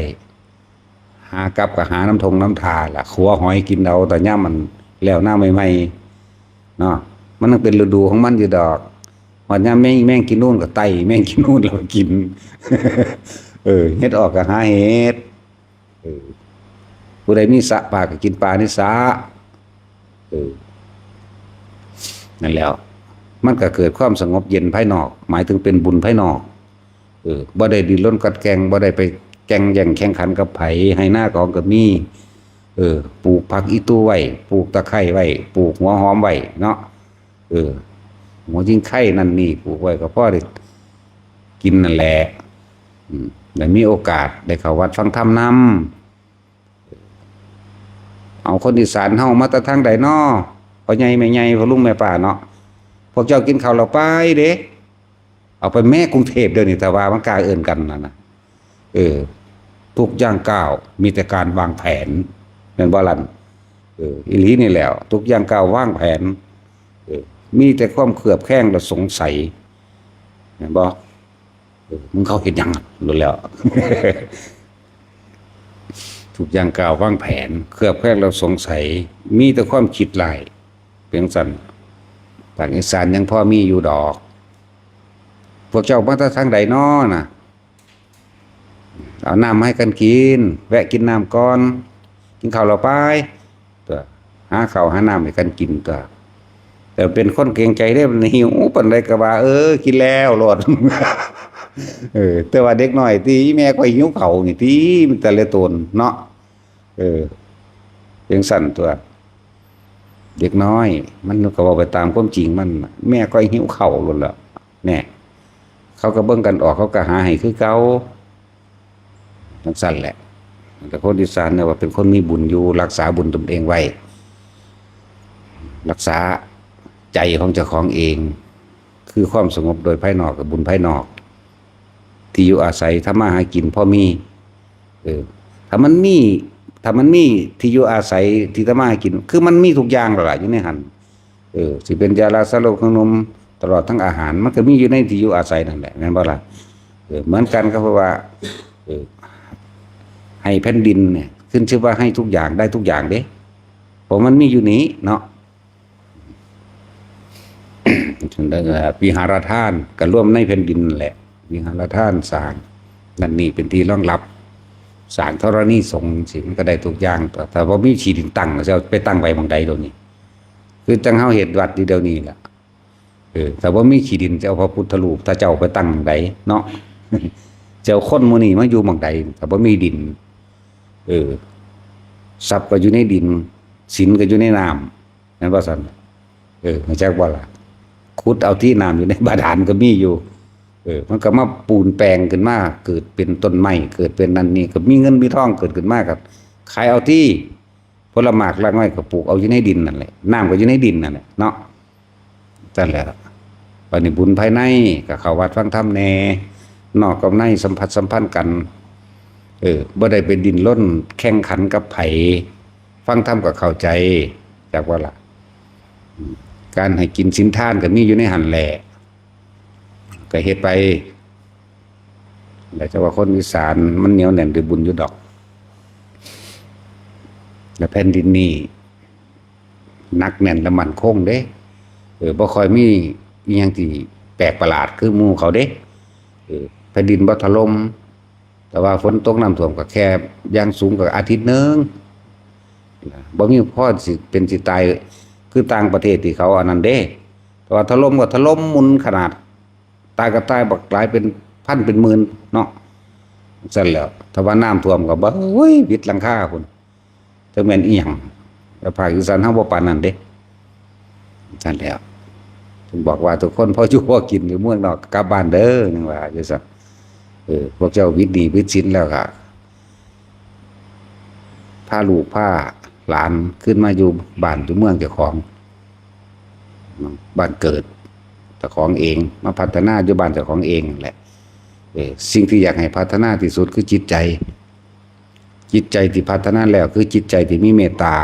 หากับก็หาน้ำทงน้ำทาล่ะ ขัวหอยกินเอา แต่ยามมันแล้วนาใหม่ๆ เนาะ มันยังเป็นฤดูของมันอยู่ดอก ฮอดยามแมง แมงกินนูนก็ไต่แมงกินนูนแล้วก็กิน เออ เฮ็ดออกก็หาเฮ็ด เออ ผู้ใดมีสระปลาก็กินปลาในสระ เออ นั่นแหล้ว มันก็เกิดความสงบเย็นภายนอก หมายถึงเป็นบุญภายนอก เออ บ่ได้ดิ้นรนกัดแก่ง บ่ได้ไปแก่งแย่งแข่งขันกับไผ ไฮ่นาของก็มี เออ ปลูกผักอีตู่ไว้ ปลูกตะไคร้ไว้ ปลูกหัวหอมไว้เนาะ เออ หัวชิงไคนั่นนี่ ปลูกไว้ก็พอได้กินนั่นแหละ อืม ได้มีโอกาสได้เข้าวัดฟังธรรมนำ เอาคนอีสานเฮามาแต่ทางใดน้อ พ่อใหญ่แม่ใหญ่ พ่อลุงแม่ป้าเนาะ พวกเจ้ากินข้าวแล้วไปเด้ เอาไปแม่กรุงเทพฯเดี๋ยวนี้ ถ้าว่ามันกล้าเอิ้นกันนั่นน่ะ เออ ทุกย่างก้าวมีแต่การวางแผน แม่นบ่ล่ะ เออ อีหลีนี่แหละ ทุกอย่างก้าววางแผน เออ มีแต่ความเคลือบแคลงและสงสัย เห็นบ่ เออ มึงเขาเฮ็ดหยังโลดแล้ว ทุกอย่างก้าววางแผน เคลือบแคลงและสงสัย มีแต่ความคิดร้าย เป็นจั่งซั้น ภาคอีสานยังพอมีอยู่ดอก พวกเจ้ามาแต่ทางใดน้อน่ะ เอาน้ำมาให้กันกิน แวะกินน้ำก่อน กินข้าวแล้วไป ตัว หาข้าวหาน้ำให้กันกินตัว แต่เป็นคนเกรงใจเด้ มันหิวปานใดก็ว่า เออ กินแล้วโลด เออ แต่ว่าเด็กน้อยติ แม่ข้อยหิวข้าวนี่ติ มันแต่ละตนเนาะ เออ จั่งซั้นตัว เด็กน้อย มันก็เว้าไปตามความจริงมัน แม่ข้อยหิวข้าวโลดแล้ว แน่ เขาก็เบิ่งกันออก เขาก็หาให้คือเก่า จั่งซั้นแหละ แต่คนอีสานเนี่ยว่าเป็นคนมีบุญอยู่ รักษาบุญตนเองไว้ รักษาใจของเจ้าของเอง คือความสงบโดยภายนอกกับบุญภายนอก ที่อยู่อาศัยทำมาหากินพอมี เออ ถ้ามันมี ถ้ามันมีที่อยู่อาศัยที่ทำมาหากิน คือมันมีทุกอย่างแล้วล่ะอยู่ในหั่น เออ สิเป็นยาลาสลบเครื่องนุ่ม ตลอดทั้งอาหาร มันก็มีอยู่ในที่อยู่อาศัยนั่นแหละ แม่นบ่ล่ะ เออ เหมือนกันก็เพราะว่า เออ ให้แผ่นดินเนี่ย ขึ้นชื่อว่าให้ทุกอย่าง ได้ทุกอย่างเด้ เพราะมันมีอยู่นี้เนาะ วิหารทานก็รวมในแผ่นดินนั่นแหละ วิหารทานสร้าง นั่นนี่เป็นที่รองรับ สร้างธรณีสงฆ์สิ มันก็ได้ทุกอย่าง แต่ว่ามีที่ดินตั้ง จะเอาไปตั้งไว้หม่องใดเดี๋ยวนี้ คือจั่งเฮาเฮ็ดวัดอยู่เดี๋ยวนี้ล่ะ เออ แต่ว่ามีที่ดิน จะเอาพระพุทธรูป ถ้าเจ้าไปตั้งหม่องใดเนาะ จะเอาคนหมู่นี้มาอยู่หม่องใด ถ้าบ่มีดิน เออ ทรัพย์ก็อยู่ในดิน ศีลก็อยู่ในน้ำ แม่นบ่ซั่น เออ รู้จักบ่ล่ะ ขุดเอาที่น้ำอยู่ในบาดาลก็มีอยู่ เออ มันก็มาปูนแปลงขึ้นมา เกิดเป็นต้นไม้ เกิดเป็นนั่นนี่ ก็มีเงินมีทองเกิดขึ้นมา ก็ขายเอาที่ ผลหมากรากไม้ก็ปลูกเอาอยู่ในดินนั่นแหละ น้ำก็อยู่ในดินนั่นแหละเนาะ จั่งซั้นแหละ บัดนี้บุญภายในก็เข้าวัดฟังธรรมแน่ นอกกับในสัมผัสสัมพันธ์กัน เออ บ่ได้ไปดิ้นรนแข่งขันกับไผ ฟังธรรมก็เข้าใจ จักบ่ล่ะ อืม การให้กินศีลทานก็มีอยู่ในหั่นแหละ ก็เฮ็ดไป แล้วแต่ว่าคนอีสานมันเหนียวแน่นด้วยบุญอยู่ดอก และแผ่นดินนี่หนักแน่นและมั่นคงเด้ เออ บ่ค่อยมีอิหยังที่แปลกประหลาดคือหมู่เขาเด้ เออ แผ่นดินบ่ถล่ม แต่ว่าฝนตกน้ำท่วมก็แค่อย่างสูงก็อาทิตย์หนึ่ง บ่มีพอสิเป็นสิตายคือต่างประเทศที่เขาอันนั้นเด้ แต่ว่าถล่มก็ถล่มหมุนขนาด ตายก็ตายบักหลายเป็นพันเป็นหมื่นเนาะ จั่งซั้นแหล้ว ถ้าว่าน้ำท่วมก็บ่ โอ้ย วิดหลังคาพุ้น จักแม่นอิหยัง แต่ภาคอีสานเฮาบ่ปานนั้นเด้ จั่งซั้นแหล้ว ถึงบอกว่าทุกคนพออยู่พอกินอยู่เมืองนอกกลับบ้านเด้อ ยังว่าจั่งซั้น เออ พวกเจ้าวิดหนี้วิดสินแล้วก็ พาลูกพาหลานขึ้นมาอยู่บ้านอยู่เมืองเจ้าของ บ้านเกิดเจ้าของเอง มาพัฒนาอยู่บ้านเจ้าของเองนั่นแหละ เออ สิ่งที่อยากให้พัฒนาที่สุดคือจิตใจ จิตใจที่พัฒนาแล้วคือจิตใจที่มีเมตตา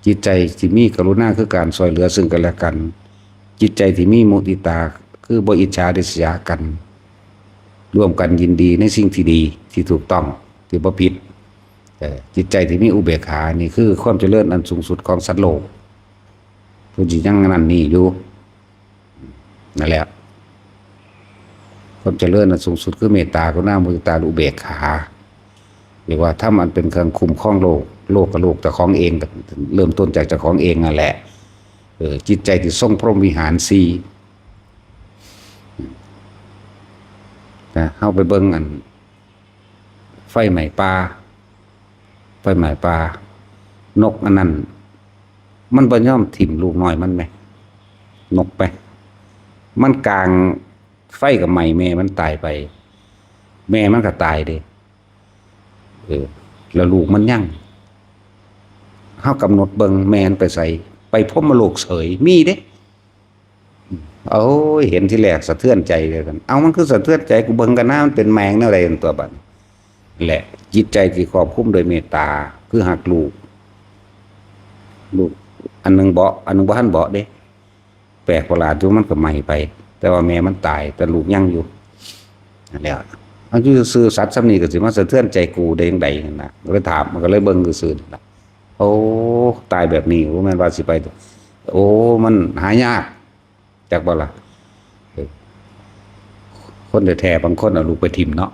จิตใจที่มีกรุณาคือการช่วยเหลือซึ่งกันและกัน จิตใจที่มีมุติตาคือบ่อิจฉาริษยากัน ร่วมกันยินดีในสิ่งที่ดีที่ถูกต้องที่บ่ผิด เอ่อ จิตใจที่มีอุเบกขานี่คือความเจริญอันสูงสุดของสัตว์โลก เพิ่นสิยังนั่นนี่อยู่ นั่นแหละ ความเจริญอันสูงสุดคือเมตตากรุณามุทิตาและอุเบกขา เรียกว่าธรรมอันเป็นเครื่องคุ้มครองโลก โลกก็โลกเจ้าของเอง ก็เริ่มต้นจากเจ้าของเองนั่นแหละ เออ จิตใจที่ทรงพรหมวิหารสี่ นะ เฮาไปเบิ่งอัน ไฟไหม้ป่า ไฟไหม้ป่า นกอันนั้น มันบ่ยอมถิ่มลูกน้อยมันแหม นกไป มันกางไฟก็ไหม้แม่มันตายไป แม่มันก็ตายเด้ เออ แล้วลูกมันยัง เฮากำหนดเบิ่งแม่มันไปไส ไปพรหมโลกเสย มีเด้ โอ้ย เห็นทีแรกสะเทือนใจเลยกัน เอา มันคือสะเทือนใจ กูเบิ่งกันนะ มันเป็นแมงแนวใดตัวบัด แหละ จิตใจที่ครอบคลุมโดยเมตตา คือฮักลูก ลูกอันหนึ่งเบาะ อันหนึ่งบ่ทันเบาะเด้ แปลกประหลาดอยู่ มันก็ไหม้ไป แต่ว่าแม่มันตาย แต่ลูกยังอยู่ นั่นแหละ เอาอยู่ซื่อๆ สัตว์ส่ำนี้ก็สิมาสะเทือนใจกูได้จั่งใดหั่นนะ ก็เลยถาม มันก็เลยเบิ่งซื่อๆ นั่นล่ะ โอ้ ตายแบบนี้ โอ้ แม่นว่าสิไป โอ้ มันหายาก จักบ่ล่ะ เออ คนแท้ๆ บางคนเอาลูกไปถิ่มเนาะ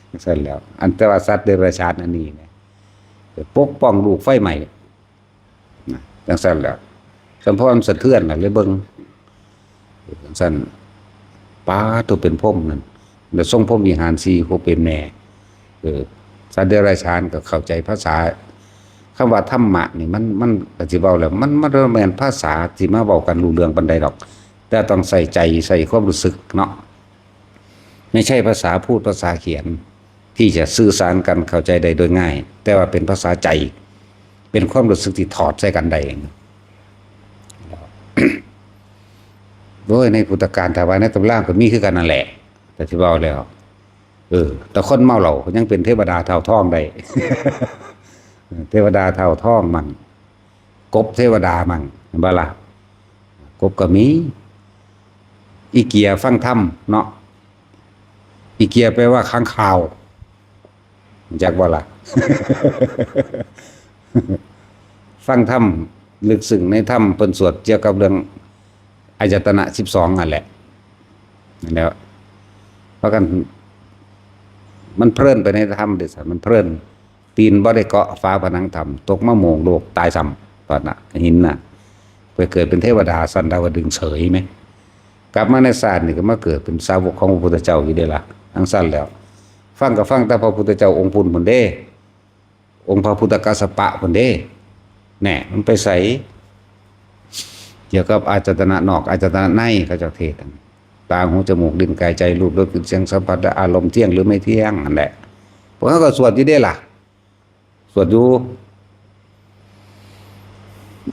จั่งซั่นแหล้ว อันแต่ว่าสัตว์เดรัจฉานอันนี้เนี่ย ปกป้องลูกไฟไหม้ นะ จั่งซั่นแหล้ว สำเพราะมันสะเทือนน่ะ เลยเบิ่ง เออ จั่งซั่น ป๊าด ตัวเป็นพรหมนั่น แล้วทรงพรหมวิหารสี่ ผู้เป็นแม่ เออ สัตว์เดรัจฉานก็เข้าใจภาษา คำว่าธรรมะนี่มัน มันก็สิเว้าแล้ว มัน มันบ่แม่นภาษาที่มาเว้ากันรู้เรื่องปานใดดอก แต่ต้องใส่ใจ ใส่ความรู้สึกเนาะ ไม่ใช่ภาษาพูด ภาษาเขียน ที่จะสื่อสารกันเข้าใจได้โดยง่าย แต่ว่าเป็นภาษาใจ เป็นความรู้สึกที่ถอดใส่กันได้ โดยในพุทธกาล ถ้าว่าในตำราก็มีคือกันนั่นแหละ แต่ที่เว้าแล้ว เออ แต่คนเมาเหล้าก็ยังเป็นเทวดาเท่าทองได้ เทวดาเท่าทองมั่ง กบเทวดามั่ง เห็นบ่ล่ะ กบก็มี อีเกียฟังธรรมเนาะ อีเกียแปลว่าค้างคาว จักบ่ล่ะ ฟังธรรม ลึกซึ้งในธรรม เพิ่นสวดเกี่ยวกับเรื่องอายตนะสิบสองนั่นแหละ นั่นแหละ เพราะกัน มันเพลินไปในธรรมเด้อ มันเพลิน ตีนบ่ได้เกาะฝาผนังธรรม ตกมาโมงโลกตายซ้ำ ปะนะ หินน่ะ ไปเกิดเป็นเทวดาชั้นดาวดึงส์เฉยไหม กลับมาในชาตินี่ก็มาเกิดเป็นสาวกของพระพุทธเจ้าอยู่เด้ล่ะ จั่งซั่นแหล้ว ฟังก็ฟังแต่พระพุทธเจ้าองค์พุ้นพุ้นเด้ องค์พระพุทธกัสสปะพุ้นเด้ แน่ มันไปไส เกี่ยวกับอายตนะนอก อายตนะใน เขาเจ้าเทศน์ ตา หู จมูก ลิ้น กาย ใจ รูป รส กลิ่น เสียง สัมผัส และอารมณ์เที่ยงหรือไม่เที่ยงนั่นแหละ พวกเขาก็สวดอยู่เด้ล่ะ สวดอยู่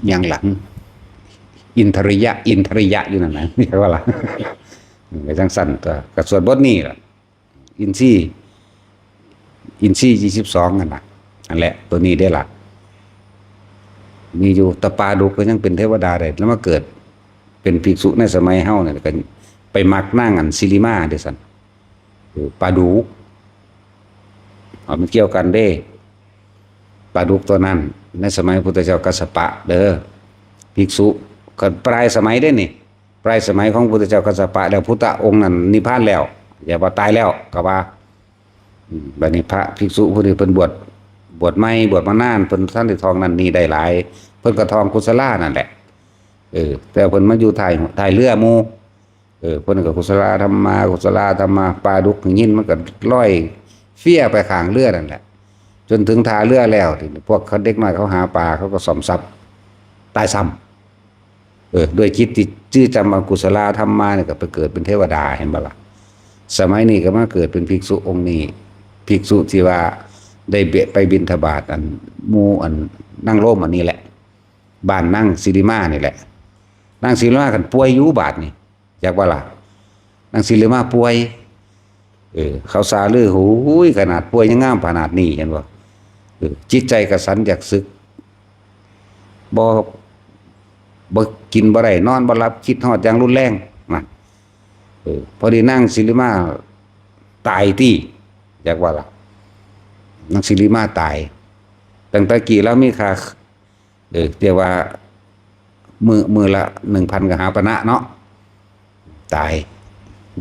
อย่างหลัง อินทริยะ อินทริยะอยู่นั่นนะ เรียกว่าล่ะ ก็จั่งซั่น ก็ ก็สวดบทนี้ล่ะ อินทรีย์ อินทรีย์ยี่สิบสองนั่นน่ะ นั่นแหละ ตัวนี้ได้ล่ะ มีอยู่ แต่ปลาดุกก็ยังเป็นเทวดาได้ แล้วมาเกิดเป็นภิกษุในสมัยเฮาเนี่ย ก็ไปมักนางอันสิริมาเด้ซั่น เออ ปลาดุก เอามันเกี่ยวกันเด้ ปลาดุกตัวนั้น ในสมัยพุทธเจ้ากัสสปะเด้อ ภิกษุ ก็ปลายสมัยเด้นี่ ปลายสมัยของพุทธเจ้ากัสสปะแล้ว พุทธองค์นั้นนิพพานแล้ว อย่าว่าตายแล้ว ก็ว่า อืม บัดนี้พระภิกษุผู้นี้เพิ่นบวช บวชใหม่ บวชมานาน เพิ่นทันได้ท่องนั่นนี่ได้หลาย เพิ่นก็ท่องกุศลานั่นแหละ เออ แต่เพิ่นมาอยู่ท้าย ท้ายเรือหมู่ เออ เพิ่นก็กุศลาธัมมา กุศลาธัมมา ปลาดุกยินมันก็ลอยเฟี้ยไปข้างเรือนั่นแหละ จนถึงท่าเรือแล้ว ทีนี้พวกเขา เด็กน้อยเขาหาปลา เขาก็ซ่อมทรัพย์ ตายซ้ำ เออ ด้วยจิตที่จื้อจำอกุศลาธัมมาเนี่ย ก็ไปเกิดเป็นเทวดา เห็นบ่ล่ะ สมัยนี้ก็มาเกิดเป็นภิกษุองค์นี้ ภิกษุที่ว่าได้เบะ ไปบิณฑบาตอันหมู่อันนางโรมอันนี้แหละ บ้านนางสิริมานี่แหละ นางสิริมาคันป่วยอยู่บาดนี่ จักว่าล่ะ นางสิริมาป่วย เออ เขาสาลือ โอ้ย ขนาดป่วยยังงามขนาดนี้ เห็นบ่ เออ จิตใจกระสันอยากสึก บ่ บ่กินบ่ได้ นอนบ่หลับ คิดฮอดอย่างรุนแรง นั่น เออ พอดีนางสิริมาตายติ จักว่าล่ะ นางสิริมาตาย ตั้งแต่กี้ลาวมีค่า เออ เรียกว่า มื้อ มื้อละหนึ่งพันกหาปณะเนาะ ตาย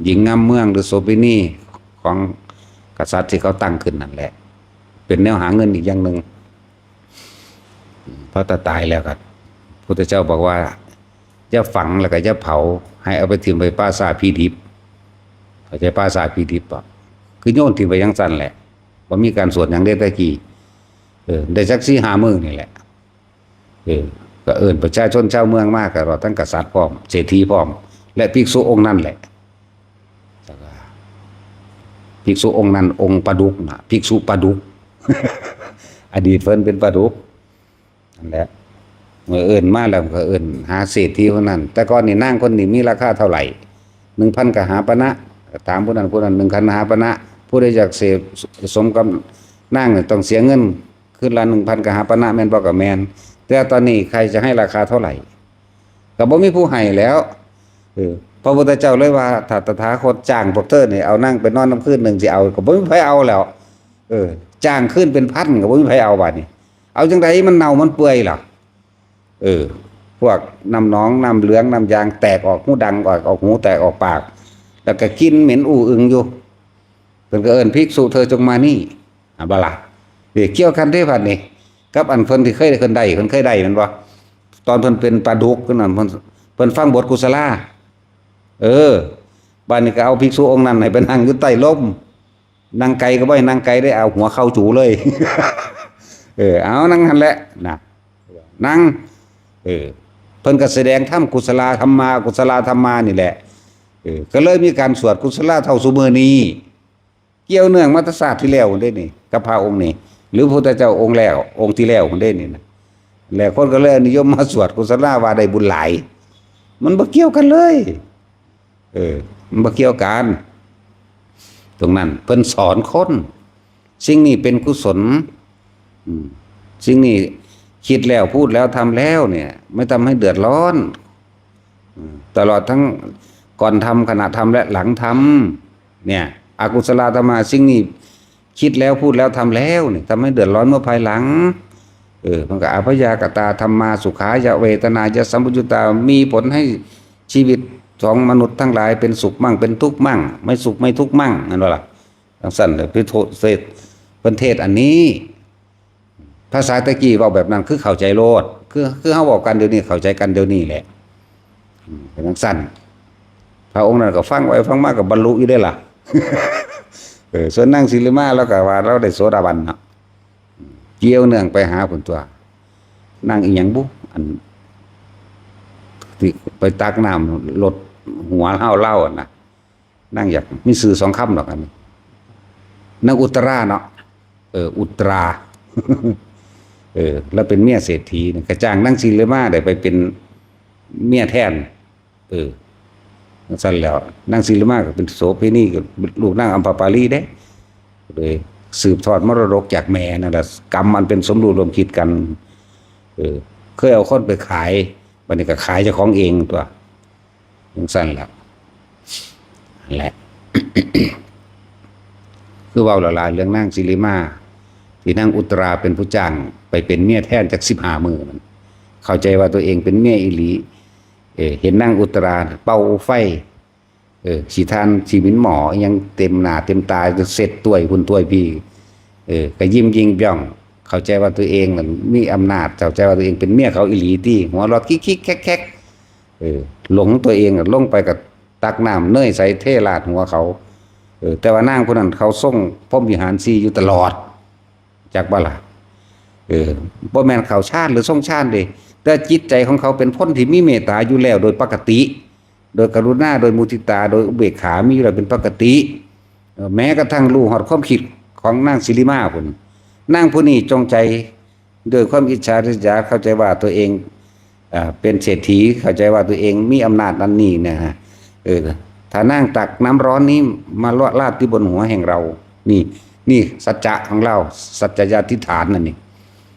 หญิงงามเมืองหรือโสเภณีของกษัตริย์ที่เขาตั้งขึ้นนั่นแหละ เป็นแนวหาเงินอีกอย่างหนึ่ง พอตาตายแล้วก็ พุทธเจ้าบอกว่า อย่าฝังแล้วก็อย่าเผา ให้เอาไปถิ่มไว้ป่าช้าผีดิบ เข้าใจป่าช้าผีดิบบ่ คือโยนถิ่มไว้จั่งซั่นแหละ บ่มีการสวดหยังเด้แต่กี้ เออ ได้จักสี่ห้ามื้อนี่แหละ เออ ก็เอิ้นประชาชนชาวเมืองมา ก็รอดทั้งกษัตริย์พร้อม เศรษฐีพร้อม และภิกษุองค์นั้นแหละ แล้วก็ภิกษุองค์นั้น องค์ปลาดุกน่ะ ภิกษุปลาดุก อดีตเพิ่นเป็นปลาดุก นั่นแหละ เมื่อเอิ้นมาแล้วก็เอิ้นหาเศรษฐีคนนั้น แต่ก่อนนี่นางคนนี้มีราคาเท่าไหร่ หนึ่งพันกหาปณะ ถามผู้นั้นผู้นั้น หนึ่งพันกหาปณะ ผู้ใดอยากเสพสมกับนางเนี่ยต้องเสียเงิน คืนละหนึ่งพันกหาปณะ แม่นบ่ ก็แม่น แต่ตอนนี้ใครจะให้ราคาเท่าไหร่ ก็บ่มีผู้ให้แล้ว เออ พระพุทธเจ้าเลยว่า ถ้าตถาคตจ้างพวกเธอนี่ เอานางไปนอนนำคืนหนึ่ง สิเอา ก็บ่มีไผเอาแล้ว เออ จ้างคืนเป็นพันก็บ่มีไผเอา บาดนี้ เอาจังใดมันเน่ามันเปื่อยล่ะ เออ พวกน้ำหนอง น้ำเหลือง น้ำยางแตกออกหูดังออก ออกหูแตกออกปาก แล้วก็กลิ่นเหม็นอู้อึงอยู่ เพิ่นก็เอิ้น ภิกษุเธอจงมานี่ อ่ะบ่ล่ะ เดี๋ยวเกี่ยวกันเด้ บาดนี้ กับอันเพิ่นที่เคยได้ เพิ่นได้ เพิ่นเคยได้แม่นบ่ ตอนเพิ่นเป็นปลาดุกนั่น เพิ่น เพิ่นฟังบทกุศลา เออ บาดนี้ก็เอาภิกษุองค์นั้นให้ไปนั่งอยู่ใต้ร่ม นั่งไกลก็บ่ให้นั่งไกลเด้ เอาหัวเข่าจูเลย เออ เอานั่งหั่นแหละนะ นั่ง เออ เพิ่นก็แสดงธรรม กุศลาธัมมา อกุศลาธัมมานี่แหละ เออ ก็เลยมีการสวดกุศลาเท่าซุมื้อนี้ เกี่ยวเนื่องมาแต่ชาติที่แล้วเด้นี่ กับพระองค์นี้ หรือพระพุทธเจ้าองค์แล้ว องค์ที่แล้วเด้นี่นะ แล้วคนก็เลยนิยมมาสวดกุศลาว่าได้บุญหลาย มันบ่เกี่ยวกันเลย เออ มันบ่เกี่ยวกัน ตรงนั้นเพิ่นสอนคน สิ่งนี้เป็นกุศล อืม สิ่งนี้คิดแล้วพูดแล้วทำแล้วเนี่ย ไม่ทำให้เดือดร้อน อืม ตลอดทั้งก่อนทำ ขณะทำ และหลังทำเนี่ย อกุศลาธัมมา สิ่งนี้คิดแล้วพูดแล้วทำแล้วเนี่ย ทำให้เดือดร้อนเมื่อภายหลัง เออ มันก็ อพยากตาธัมมา สุขายะเวทนายะสัมปยุตตา มีผลให้ชีวิตของมนุษย์ทั้งหลายเป็นสุขมั่งเป็นทุกข์มั่ง ไม่สุขไม่ทุกข์มั่ง นั่นว่าล่ะ จังซั่นเลย พิโทเศษ เพิ่นเทศน์อันนี้ ภาษาตะกี้เว้าแบบนั้น คือเข้าใจโลด คือ คือเฮาเว้ากันเดี๋ยวนี้ เข้าใจกันเดี๋ยวนี้แหละ อืม เป็นจังซั่น พระองค์นั้นก็ฟังไว้ฟังมาก็บรรลุอยู่เด้ล่ะ เออ ส่วนนางสิริมา เราก็ว่าเราได้โสดาบันเนาะ อืม เกี่ยวเนื่องไปหาพุ้นตั๊ว นางอีหยังบุ อัน ที่ไปตักน้ำลดหัวเฮาเล่าอะนะ นางอยากมีชื่อสองคำดอกอันนี้ นางอุตราเนาะ เออ อุตรา เออ แล้วเป็นเมียเศรษฐีเนี่ย ก็จ้างนางสิริมาได้ไปเป็นเมียแทน เออ จังซั่นแล้ว นางสิริมาก็เป็นโสเภณี กับลูกนางอัมพปาลีเด้ เลยสืบทอดมรดกจากแม่นั่นแหละ กรรมอันเป็นสมรู้ร่วมคิดกัน เออ เคยเอาคนไปขาย บัดนี้ก็ขายเจ้าของเองตั๊ว จังซั่นล่ะ นั่นแหละ คือเว้าหลายๆ เรื่องนางสิริมา ที่นางอุตราเป็นผู้จ้างไปเป็นเมียแทนจักสิบห้ามื้อนั่น เข้าใจว่าตัวเองเป็นเมียอีหลี เออ เห็นนางอุตราเป่าไฟ เออ ขี้ถ่านขี้หมินหม้ออิหยังเต็มหน้าเต็มตา เช็ดถ้วยพุ้นถ้วยพี้ เออ ก็ยิ้มยิ่งย่อง เข้าใจว่าตัวเองนั่นมีอำนาจ เข้าใจว่าตัวเองเป็นเมียเขาอีหลีตี้ หัวเราะคิกๆ แคกๆ เออ หลงตัวเองอะ ลงไปก็ตักน้ำเนยใส่เทราดหัวเขา เออ แต่ว่านางผู้นั้นเขาทรงพรหมวิหารสี่อยู่ตลอด จักบ่ล่ะ เออ บ่แม่นเข้าฌานหรือทรงฌานเด้ แต่จิตใจของเขาเป็นคนที่มีเมตตาอยู่แล้วโดยปกติ โดยกรุณา โดยมุทิตา โดยอุเบกขา มีอยู่แล้วเป็นปกติ เออ แม้กระทั่งรู้ฮอดความคิดของนางสิริมาพุ้น นางผู้นี้จงใจ ด้วยความอิจฉาริษยา เข้าใจว่าตัวเอง อ่า เป็นเศรษฐี เข้าใจว่าตัวเองมีอำนาจอันนี้นะฮะ เออ ถ้านางตักน้ำร้อนนี้มาราดที่บนหัวแห่งเรา นี่ นี่สัจจะของเรา สัจจยาธิฐานนั่นนี่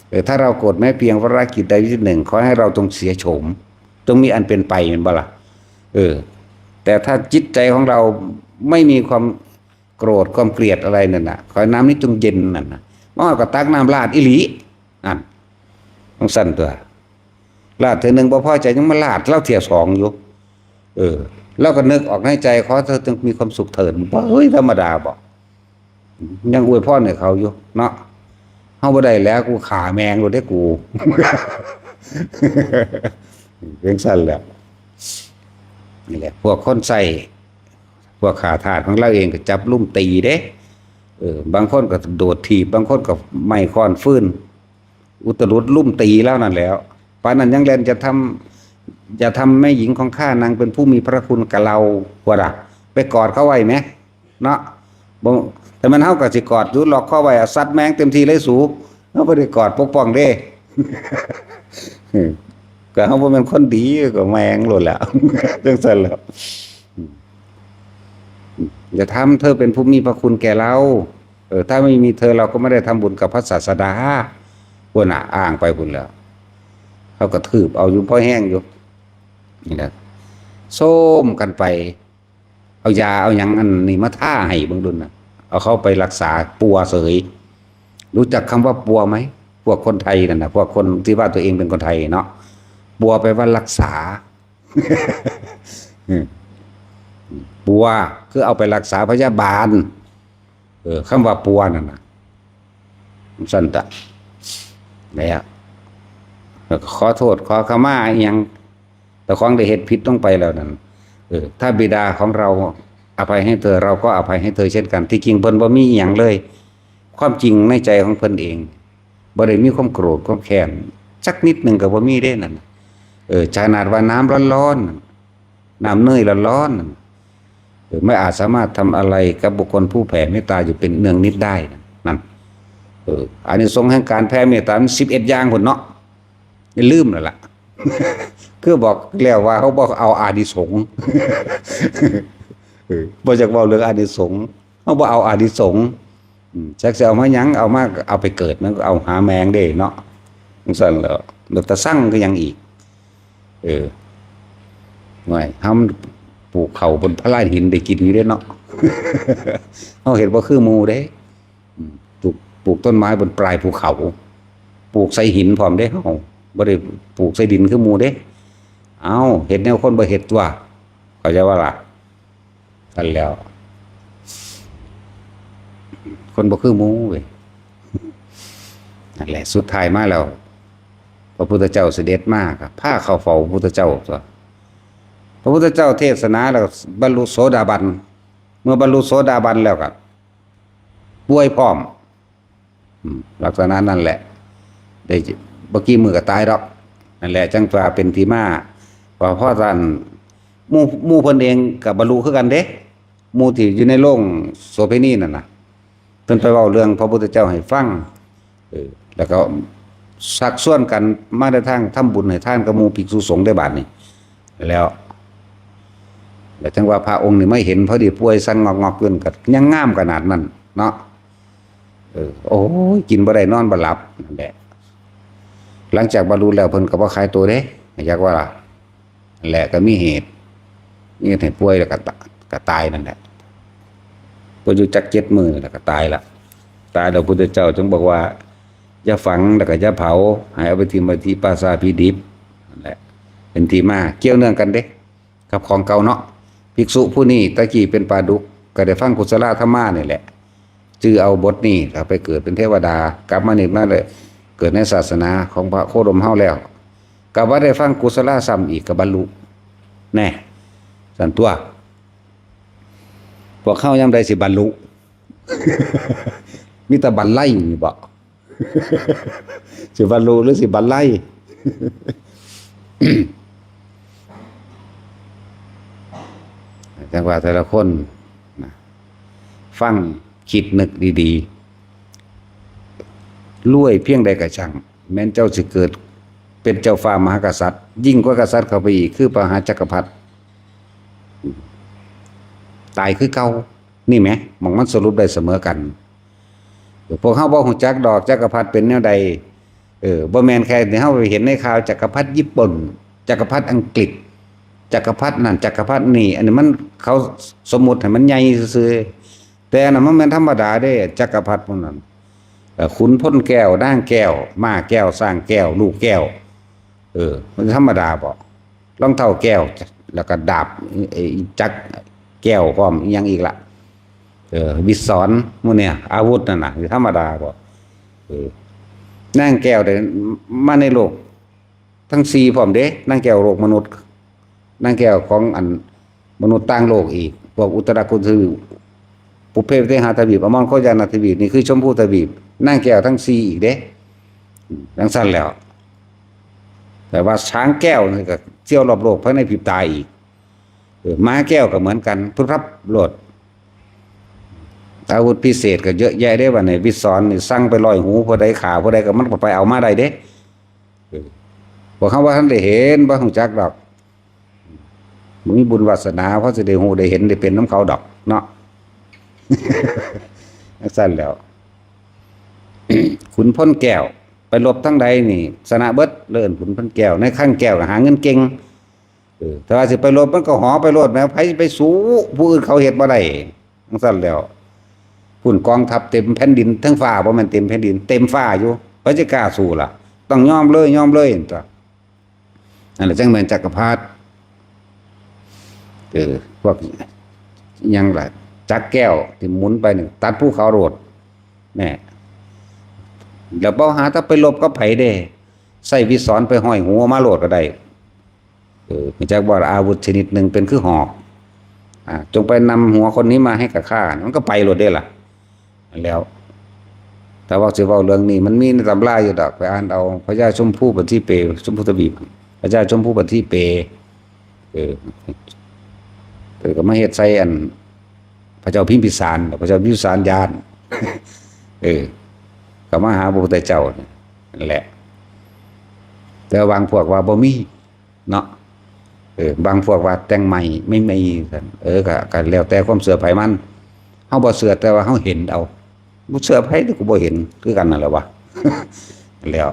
เออ ถ้าเราโกรธแม้เพียงวาระจิตใดจิตหนึ่ง ขอให้เราจงเสียโฉม จงมีอันเป็นไป แม่นบ่ล่ะ เออ แต่ถ้าจิตใจของเราไม่มีความโกรธ ความเกลียดอะไรนั่นน่ะ ขอให้น้ำนี้จงเย็นนั่นน่ะ มันก็ตักน้ำราดอีหลี นั่น จังซั่นตั๊ว ราดเทื่อหนึ่งบ่พอใจยังมาราดลาวเทื่อสองอยู่ เออ ลาวก็นึกออกในใจ ขอเธอจงมีความสุขเถิด บ่ เฮ้ย ธรรมดาบ่ ยังอวยพรให้เขาอยู่เนาะ เฮาบ่ได้แล้ว กูฆ่าแม่งโลดเด้กู จังซั่นแหละ นี่แหละ พวกคนใช้ พวกข้าทาสของลาวเองก็จับลุ่มตีเด้ เออ บางคนก็โดดถีบ บางคนก็ไม้ค้อนฟืน อุตรุดลุ่มตีลาวนั่นแหล้ว ปานนั้นยังแล่นจะทำ จะทำแม่หญิงของข้านางเป็นผู้มีพระคุณกับเรา ว่าล่ะ ไปกอดเขาไว้แหม เนาะ บ่ แต่มันเฮาก็สิกอดอยู่ ล็อกคอไว้ เอาซัดแม่งเต็มที่เลยสู เฮาบ่ได้กอดปกป้องเด้ ก็เฮาบ่แม่นคนดี ก็แม่งโลดแหล้ว จังซั่นแหล้ว อย่าทำ เธอเป็นผู้มีพระคุณแก่เรา เออ ถ้าไม่มีเธอเราก็ไม่ได้ทำบุญกับพระศาสดา พุ้นน่ะ อ้างไปพุ้นแล้ว เขากระทืบเอาอยู่ พอแฮงอยู่ นี่แหละ โซมกันไป เอายาเอาหยังอันนี้มาทาให้เบิ่งดูนะ เอาเขาไปรักษาปัวเสย รู้จักคำว่าปัวไหม พวกคนไทยนั่นน่ะ พวกคนที่ว่าตัวเองเป็นคนไทยเนาะ ปัวแปลว่ารักษา อืม ปัวคือเอาไปรักษาพยาบาล เออ คำว่าปัวนั่นน่ะ ซั่นตะ แล้ว แล้วก็ขอโทษขอขมาอิหยัง แต่ของได้เฮ็ดผิดลงไปแล้วนั่น เออ ถ้าบิดาของเราอภัยให้เธอ เราก็อภัยให้เธอเช่นกัน ที่จริงเพิ่นบ่มีอิหยังเลย ความจริงในใจของเพิ่นเอง บ่ได้มีความโกรธความแค้น จักนิดหนึ่งก็บ่มีเด้นั่นน่ะ เออ ขนาดว่าน้ำร้อนๆ น้ำเนยร้อนๆ เออ ไม่อาจสามารถทำอะไรกับบุคคลผู้แผ่เมตตาอยู่เป็นเนืองนิดได้นะ นั่น เออ อานิสงส์แห่งการแผ่เมตตามันสิบเอ็ดอย่างพุ้นเนาะ อย่าลืมนั่นล่ะ คือบอกแล้วว่าเขาบ่เอาอานิสงส์ เออ บ่อยากเว้าเรื่องอานิสงส์ เขาบ่เอาอานิสงส์ อืม จักสิเอามาหยัง เอามา เอาไปเกิด มันก็เอาหาแมงเด้เนาะ จั่งซั่นแหล้ว แล้วตาสั่งคือหยังอีก เออ ห่วย เฮามันปลูกข้าวบนพลายหินได้กินอยู่เด้เนาะ เฮาเฮ็ดบ่คือหมู่เด้ อืม ปลูก ปลูกต้นไม้บนปลายภูเขา ปลูกใส่หินพร้อมเด้ เฮาบ่ได้ปลูกใส่ดินคือหมู่เด้ เอ้า เฮ็ดแนวคนบ่เฮ็ดตั๊ว เข้าใจบ่ล่ะ ซั่นแหล้ว คนบ่คือหมู่เว้ย นั่นแหละ สุดท้ายมาแล้ว พระพุทธเจ้าเสด็จมา ก็พาเข้าเฝ้าพระพุทธเจ้าตั๊ว พระพุทธเจ้าเทศนาแล้วบรรลุโสดาบัน เมื่อบรรลุโสดาบันแล้วก็ป่วยพร้อม อืม ลักษณะนั่นแหละ ได้บ่กี่มื้อก็ตายดอก นั่นแหละ จั่งว่าเป็นที่มา ว่าเพราะฉะนั้น หมู่ หมู่เพิ่นเองก็บรรลุคือกันเด้ หมู่ที่อยู่ในโรงโสเภณีนั่นน่ะ เพิ่นไปเว้าเรื่องพระพุทธเจ้าให้ฟัง เออ แล้วก็ชักชวนกันมาในทางทำบุญให้ทานกับหมู่ภิกษุสงฆ์ได้บาดนี้ แล้ว แล้วจั่งว่าพระองค์นี่มาเห็นพอดีป่วยสั่นงอกๆ อยู่ ก็ยังงามขนาดนั้นเนาะ เออ โอ้ย กินบ่ได้นอนบ่หลับ นั่นแหละ หลังจากบรรลุแล้วเพิ่นก็บ่ขายตัวเด้ อยากว่าล่ะ นั่นแหละ ก็มีเหตุ มีเหตุให้ป่วยแล้วก็ตะ ก็ตายนั่นแหละ บ่อยู่จักเจ็ดมื้อแล้วก็ตายละ ตายแล้วพุทธเจ้าจึงบอกว่า อย่าฝังแล้วก็อย่าเผา ให้เอาไปถิ้มไว้ที่ป่าช้าผีดิบ นั่นแหละ เป็นที่มา เกี่ยวเนื่องกันเด้ กับของเก่าเนาะ ภิกษุผู้นี้ตะกี้เป็นปลาดุก ก็ได้ฟังกุศลธรรมานี่แหละ จื่อเอาบทนี้แล้วไปเกิดเป็นเทวดา กลับมานี่มาเลย เกิดในศาสนาของพระโคดมเฮาแล้ว ก็บ่ได้ฟังกุศลซ้ำอีก ก็บรรลุ แน่ ซั่นตั๊ว พวกเฮายามใดสิบรรลุ มีแต่บันไลนี่บ่ สิบรรลุหรือสิบันไล จั่งว่าแต่ละคนนะ ฟังคิดนึกดีๆ รวยเพียงใดก็ช่าง แม้นเจ้าสิเกิดเป็นเจ้าฟ้ามหากษัตริย์ ยิ่งกว่ากษัตริย์เข้าไปอีก คือพระมหาจักรพรรดิ ตายคือเก่า นี่แหม หม่องมันสรุปได้เสมอกัน พวกเฮาบ่ฮู้จักดอกจักรพรรดิเป็นแนวใด เออ บ่แม่นแค่ที่เฮาไปเห็นในข่าวจักรพรรดิญี่ปุ่น จักรพรรดิอังกฤษ จักรพรรดินั่น จักรพรรดินี่ อันนี้มัน เขาสมมุติให้มันใหญ่ซื่อๆ แต่อันนั้นมันแม่นธรรมดาเด้ จักรพรรดิพวกนั้น เอ่อ ขุนพลแก้ว นางแก้ว ม้าแก้ว ช้างแก้ว ลูกแก้ว เออ มันธรรมดาบ่ รองเท้าแก้ว แล้วก็ดาบ ไอ้จักรแก้วพร้อม อิหยังอีกล่ะ เออ วิสร หมู่เนี่ย อาวุธนั่นน่ะ ธรรมดาบ่ เออ นางแก้วเด้ มาในโลกทั้งสี่พร้อมเด้ นางแก้วโลกมนุษย์ นางแก้วของอันมนุษย์ต่างโลกอีก พวกอุตราคุทวีป ปุพเพวิเทหาทวีป อมรโคจานาทวีป นี่คือชมพูทวีป นางแก้วทั้งสี่อีกเด้ อืม จั่งซั่นแล้ว แต่ว่าช้างแก้วนี่ก็เที่ยวรอบโลกภายในพริบตาอีก เออ ม้าแก้วก็เหมือนกัน พรึบพรับโลด อาวุธพิเศษก็เยอะแยะเด้ บัดนี้วิสรนี่สั่งไปร้อยหู ผู้ใดฆ่าผู้ใดก็มันก็ไปเอามาได้เด้ เออ พวกเขาว่าท่านได้เห็น บ่ฮู้จักดอก บ่มีบุญวาสนา พอสิได้ฮู้ได้เห็นได้เป็นนำเขาดอกเนาะ จั่งซั่นแล้ว ขุนพลแก้ว ไปรบทางใดนี่ ชนะเบิด เลิศขุนพันแก้ว ในคลังแก้วก็หาเงินเก่ง เออ แต่ว่าสิไปรบมันก็หอไปโลดแหม ไผสิไปสู้ผู้อื่นเขาเฮ็ดบ่ได้ จั่งซั้นแล้ว พุ่นกองทัพเต็มแผ่นดิน ทั้งฟ้า บ่แม่นเต็มแผ่นดิน เต็มฟ้าอยู่ ไผสิกล้าสู้ล่ะ ต้องยอมเลย ยอมเลย นั่นแหละ จั่งแม่นจักรพรรดิ เออ พวก หยังล่ะ จักรแก้วที่หมุนไปนี่ ตัดภูเขาโลด แน่ แล้วบ่หาแต่ไปรบกับไผเด้ ใช้วิสรไปห้อยหัวมาโลดก็ได้ เออ รู้จักบ่ล่ะ อาวุธชนิดหนึ่งเป็นคือหอก อ่า จงไปนำหัวคนนี้มาให้กับข้า มันก็ไปโลดเด้ล่ะ แล้ว แต่ว่าสิเว้าเรื่องนี้ มันมีในตำราอยู่ดอก ไปอ่านเอา พญาชมพูปันทีเป ชมพูทวีป พญาชมพูปันทีเป เออ เออ ก็มาเฮ็ดใส่อัน พระเจ้าพิมพิสาร พระเจ้าพิมพิสารย้าน เออ ก็มาหาพระพุทธเจ้าเนี่ย นั่นแหละ แต่บางพวกว่าบ่มี เนาะ เออ บางพวกว่าแต่งใหม่ ไม่มี ซั่น เออ ก็ ก็แล้วแต่ความเชื่อไผมัน เฮาบ่เชื่อ แต่ว่าเฮาเห็นเอา บ่เชื่อไผ แต่กูบ่เห็น คือกันนั่นแหละวะ แล้ว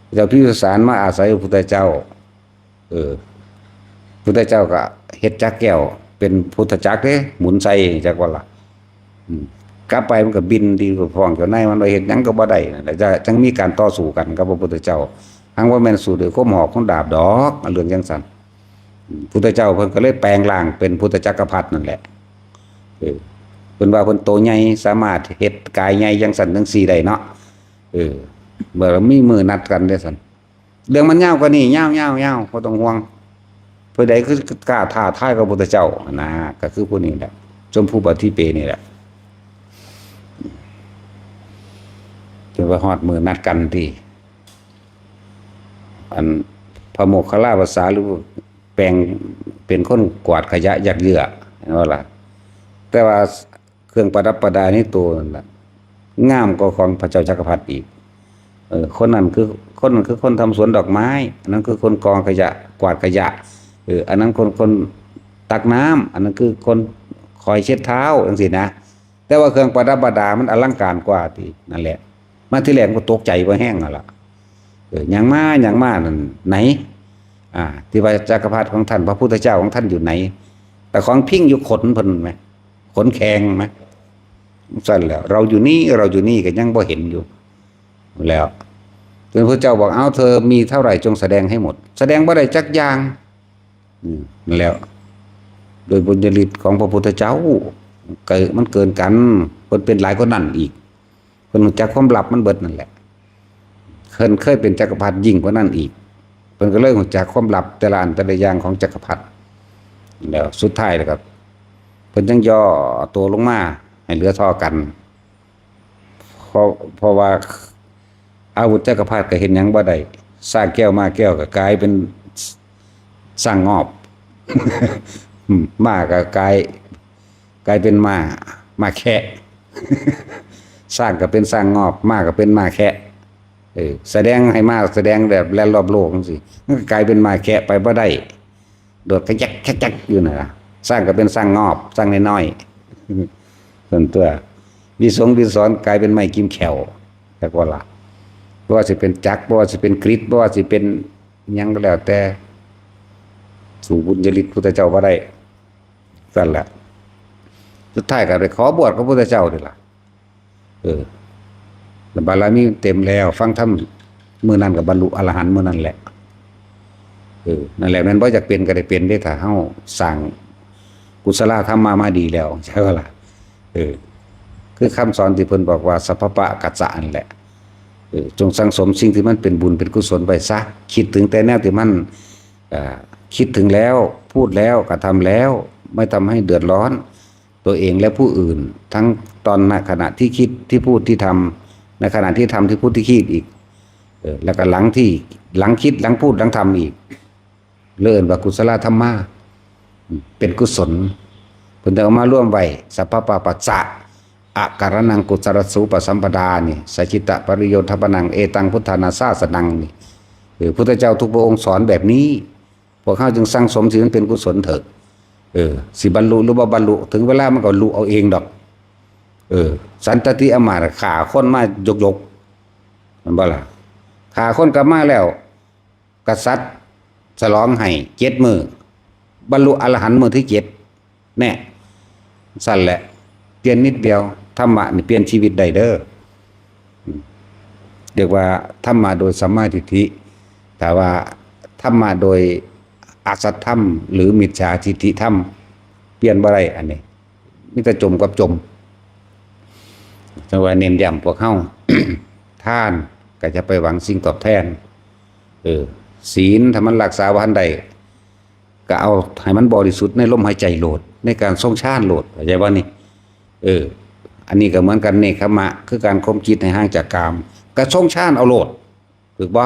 พระเจ้าพิมพิสารมาอาศัยพระพุทธเจ้า เออ พุทธเจ้าก็เฮ็ดจักรแก้ว เป็นพุทธจักรเด้ หมุนใส่ จักว่าล่ะ อืม กลับไปมันก็บินที่ฟ้องเจ้านายมันว่าเฮ็ดหยังก็บ่ได้นั่นแหละ จะ จั่งมีการต่อสู้กันกับพระพุทธเจ้า หากว่าแม่นสู้ด้วยคมหอกคมดาบดอก เรื่องจั่งซั้น อืม พุทธเจ้าเพิ่นก็เลยแปลงร่างเป็นพุทธจักรพรรดินั่นแหละ เออ เพิ่นว่าเพิ่นโตใหญ่ สามารถเฮ็ดกายใหญ่จั่งซั้นจั่งซี้ได้เนาะ เออ เมื่อมีมื้อนัดกันเด้ซั่น เรื่องมันยาวกว่านี้ ยาว ยาว ยาว บ่ต้องห่วง ผู้ใดคือกล้าท้าทายกับพุทธเจ้านะ ก็คือผู้นี้แหละ ชมพูปันทีเปนี่แหละ จนว่าฮอดมื้อนัดกันที่ อันพระโมคคัลลาภาษาหรือแปลงเป็นคนกวาดขยะยัดเยียด เห็นบ่ล่ะ แต่ว่าเครื่องประดับประดาในตัวนั่นล่ะ งามกว่าของพระเจ้าจักรพรรดิอีก เออ คนนั้นคือ คนนั้นคือคนทำสวนดอกไม้ อันนั้นคือคนกองขยะ กวาดขยะ เออ อันนั้นคน คนตักน้ำ อันนั้นคือคนคอยเช็ดเท้า จั่งซี้นะ แต่ว่าเครื่องประดับประดามันอลังการกว่าติ นั่นแหละ มาทีแรกก็ตกใจว่าแฮงนั่นล่ะ เออ ย่างมา ย่างมานั่น ไหน อ่า ที่ว่าจักรพรรดิของท่าน พระพุทธเจ้าของท่านอยู่ไหน แต่ของพิงอยู่ขนเพิ่นไหม ขนแข้งไหม ซั่นแล้ว เราอยู่นี่ เราอยู่นี่ก็ยังบ่เห็นอยู่ แล้ว จนพระเจ้าบอก "เอ้า เธอมีเท่าไหร่จงแสดงให้หมด" แสดงบ่ได้จักอย่าง อืม นั่นแล้ว โดยบุญญาฤทธิ์ของพระพุทธเจ้า เกิด มันเกินกัน เพิ่นเป็นหลายกว่านั้นอีก เพิ่นรู้จักความลับมันเบิดนั่นแหละ เพิ่นเคยเป็นจักรพรรดิยิ่งกว่านั้นอีก เพิ่นก็เลยรู้จักความลับแต่ละอันแต่ละอย่างของจักรพรรดิ แล้วสุดท้ายแล้วก็ เพิ่นจั่งย่อตัวลงมาให้เหลือเท่ากัน เพราะ เพราะว่าอาวุธจักรพรรดิก็เฮ็ดหยังบ่ได้ ช้างแก้วม้าแก้วก็กลายเป็นช้างงอบ อืม ม้าก็กลาย กลายเป็นม้า ม้าแคะ ช้างก็เป็นช้างงอบ ม้าก็เป็นม้าแคะ เออ แสดงให้ม้าแสดงแบบแล่นรอบโลกจั่งซี้ มันก็กลายเป็นม้าแคะไปบ่ได้ โดดกะแจ๊กกะแจ๊กอยู่นั่นล่ะ ช้างก็เป็นช้างงอบ ช้างน้อยๆ ซั่นตั๊ว วิสงวิสรกลายเป็นไม้กิมแข้ว จักว่าล่ะ บ่ว่าสิเป็นจักร บ่ว่าสิเป็นกฤษ บ่ว่าสิเป็นหยังก็แล้วแต่ สู้บุญญาฤทธิ์พุทธเจ้าบ่ได้ ซั่นแหละ สุดท้ายก็ได้ขอบวชกับพุทธเจ้านี่ล่ะ เออ บารมีเต็มแล้ว ฟังธรรมมื้อนั้นก็บรรลุอรหันต์มื้อนั้นแหละ เออ นั่นแหละ แม่นบ่อยากเป็นก็ได้เป็นเด้ ถ้าเฮาสร้างกุศลธรรมมา มาดีแล้ว ใช่บ่ล่ะ เออ คือคำสอนที่เพิ่นบอกว่า "สัพพะปะกัจจะ" นั่นแหละ เออ จงสั่งสมสิ่งที่มันเป็นบุญเป็นกุศลไว้ซะ คิดถึงแต่แนวที่มัน เอ่อ คิดถึงแล้ว พูดแล้ว กระทำแล้ว ไม่ทำให้เดือดร้อน ตัวเองและผู้อื่น ทั้งตอนในขณะที่คิด ที่พูด ที่ทำ ในขณะที่ทำ ที่พูด ที่คิดอีก เออ แล้วก็หลังที่ หลังคิด หลังพูด หลังทำอีก เรียกว่ากุศลธรรมา เป็นกุศล เพิ่นจะเอามารวมไว้ สัพพะปะปัจจะ อาการนังกุศลสูปสัมปดานี่ สัจจิตะปริโยธปนัง เอตังพุทธานาสาสนังนี่ เออ พุทธเจ้าทุกพระองค์สอนแบบนี้ พวกเฮาจึงสั่งสมสิมันเป็นกุศลเถอะ เออ สิบรรลุหรือบ่บรรลุ ถึงเวลามันก็ลุเอาเองดอก เออ สันตติอำมาตย์ฆ่าคนมายกๆ แม่นบ่ล่ะ ฆ่าคนกลับมาแล้ว กษัตริย์ฉลองให้เจ็ดมื้อ บรรลุอรหันต์มื้อที่เจ็ด แน่ สั่นแหละ เปลี่ยนนิดเดียว ธรรมะนี่เปลี่ยนชีวิตได้เด้อ เรียกว่าธรรมะโดยสัมมาทิฏฐิ แต่ว่าธรรมะโดยอสัตธรรม หรือมิจฉาทิฏฐิธรรม เปลี่ยนบ่ได้ อันนี้ มีแต่จมกับจม จั่งว่าเน้นย้ำพวกเฮา ทานก็อย่าไปหวังสิ่งตอบแทน เออ ศีลถ้ามันรักษาบ่ทันได้ ก็เอาให้มันบริสุทธิ์ในลมหายใจโลด ในการทรงฌานโลด เข้าใจบ่นี่ เออ อันนี้ก็เหมือนกัน เนกขัมมะ คือการข่มจิตให้ห่างจากกาม ก็ทรงฌานเอาโลด ถูกบ่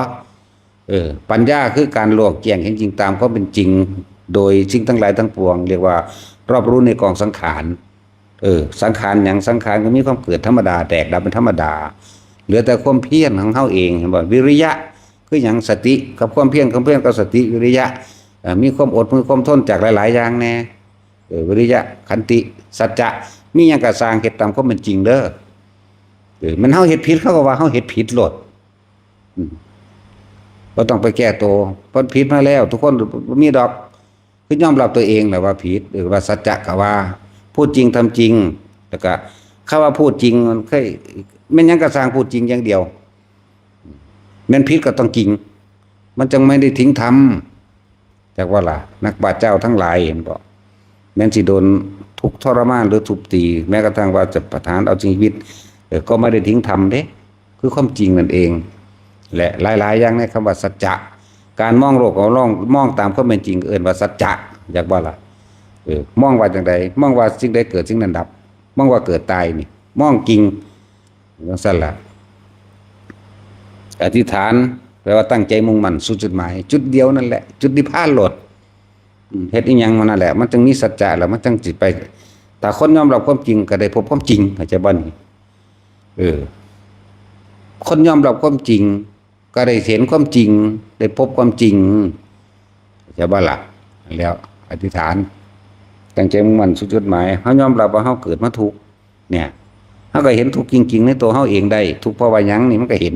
เออ ปัญญาคือการรู้แจ้งเห็นจริงตามความเป็นจริง โดยสิ่งทั้งหลายทั้งปวง เรียกว่ารอบรู้ในกองสังขาร เออ สังขารหยัง สังขารก็มีความเกิดธรรมดา แตกดับเป็นธรรมดา เหลือแต่ความเพียรของเฮาเอง เห็นบ่ วิริยะ คือหยัง สติ กับความเพียร ความเพียรกับสติ วิริยะ เอ่อ มีความอด มีความทนจากหลายๆอย่างแน่ เออ วิริยะ ขันติ สัจจะ มีหยังก็สร้างเฮ็ดตามความเป็นจริงเด้อ เออ มันเฮาเฮ็ดผิด เขาก็ว่าเฮาเฮ็ดผิดโลด อืม บ่ต้องไปแก้ตัว เพิ่นผิดมาแล้ว ทุกคนมีดอก คือยอมรับตัวเองแหละว่าผิด เออ ว่าสัจจะก็ว่า พูดจริงทำจริง แล้วก็ คำว่าพูดจริง มันเคย แม่นหยังก็สร้างพูดจริงอย่างเดียว แม่นผิดก็ต้องจริง มันจั่งไม่ได้ทิ้งธรรม จักว่าล่ะ นักบาสเจ้าทั้งหลายเห็นบ่ แม่นสิโดนทุกข์ทรมานหรือทุบตี แม้กระทั่งว่าจะประหารเอาชีวิต เออ ก็ไม่ได้ทิ้งธรรมเด้ คือความจริงนั่นเอง และหลายๆอย่างในคำว่าสัจจะ การมองโลก เอาลองมองตามความเป็นจริง เอิ้นว่าสัจจะ จักว่าล่ะ เออ มองว่าจั่งใด มองว่าสิ่งใดเกิดสิ่งนั้นดับ มองว่าเกิดตายนี่ มองจริง จั่งซั่นล่ะ อธิษฐาน แปลว่าตั้งใจมุ่งมั่นสู่จุดหมาย จุดเดียวนั่นแหละ จุดนิพพานโลด อืม เฮ็ดอีหยังมันนั่นแหละ มันจั่งมีสัจจะแล้ว มันจั่งสิไป ถ้าคนยอมรับความจริงก็ได้พบความจริง เข้าใจบ่นี่ เออ คนยอมรับความจริง ก็ได้เห็นความจริง ได้พบความจริง เข้าใจบ่ล่ะ แล้วอธิษฐาน ตั้งใจมุ่งมั่นสู่จุดหมาย เฮายอมรับว่าเฮาเกิดมาทุกข์ เนี่ย เฮาก็เห็นทุกข์จริงๆในตัวเฮาเองได้ ทุกข์เพราะว่าหยังนี่มันก็เห็น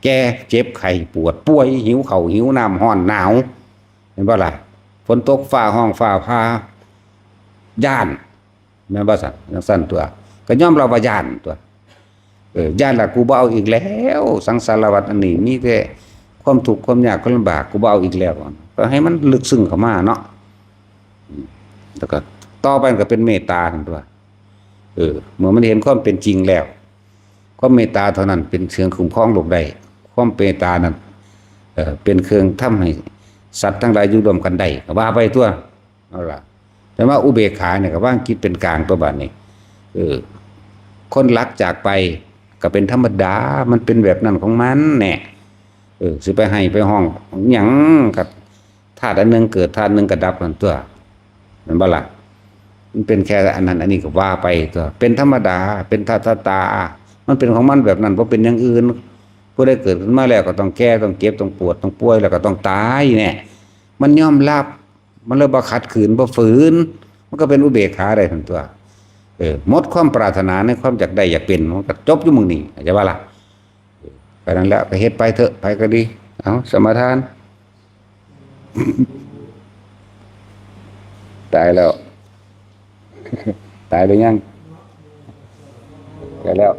แก่ เจ็บ ไข้ ปวด ป่วย หิวข้าว หิวน้ำ ร้อน หนาว เห็นบ่ล่ะ ฝนตก ฟ้าร้อง ฟ้าผ่า ย้าน แม่นบ่ซั่น จั่งซั่นตั๊ว ก็ยอมรับว่าย้านตั๊ว เออ ย้านละ กูบ่เอาอีกแล้ว สังสารวัฏอันนี้ มีแต่ความทุกข์ ความยาก ความลำบาก กูบ่เอาอีกแล้ว ก็ให้มันลึกซึ้งเข้ามาเนาะ อืม แล้วก็ต่อไปมันก็เป็นเมตตาหั่นตั๊ว เออ เมื่อมันเห็นความเป็นจริงแล้ว ความเมตตาเท่านั้นเป็นเครื่องคุ้มครองโลกได้ ความเมตตานั้น เอ่อ เป็นเครื่องทำให้สัตว์ทั้งหลายอยู่ร่วมกันได้ ก็ว่าไปตั๊ว เอาล่ะ แต่ว่าอุเบกขาเนี่ยก็วางจิตเป็นกลางตั๊วบัดนี้ เออ คนรักจากไปก็เป็นธรรมดา มันเป็นแบบนั้นของมันแหละ เออ สิไปไห้ไปฮ้องหยังกับธาตุอันหนึ่งเกิดธาตุหนึ่งก็ดับนั่นตั๊ว แม่นบ่ล่ะ มันเป็นแค่อันนั้นอันนี้ก็ว่าไปตั๊ว เป็นธรรมดา เป็นธาตุตา มันเป็นของมันแบบนั้น บ่เป็นอย่างอื่น ผู้ใดเกิดขึ้นมาแล้วก็ต้องแก่ ต้องเจ็บ ต้องปวด ต้องป่วย แล้วก็ต้องตายแน่ มันยอมรับ มันเลยบ่ขัดขืน บ่ฝืน มันก็เป็นอุเบกขาได้หั่นตั๊ว เออ หมดความปรารถนาในความอยากได้อยากเป็น มันก็จบอยู่หม่องนี้ เข้าใจบ่ล่ะ เออ ก็นั่นแหละ ก็เฮ็ดไปเถอะ ไผก็ดี เอา สมาทาน ตายแล้ว ตายหรือยัง ตายแล้ว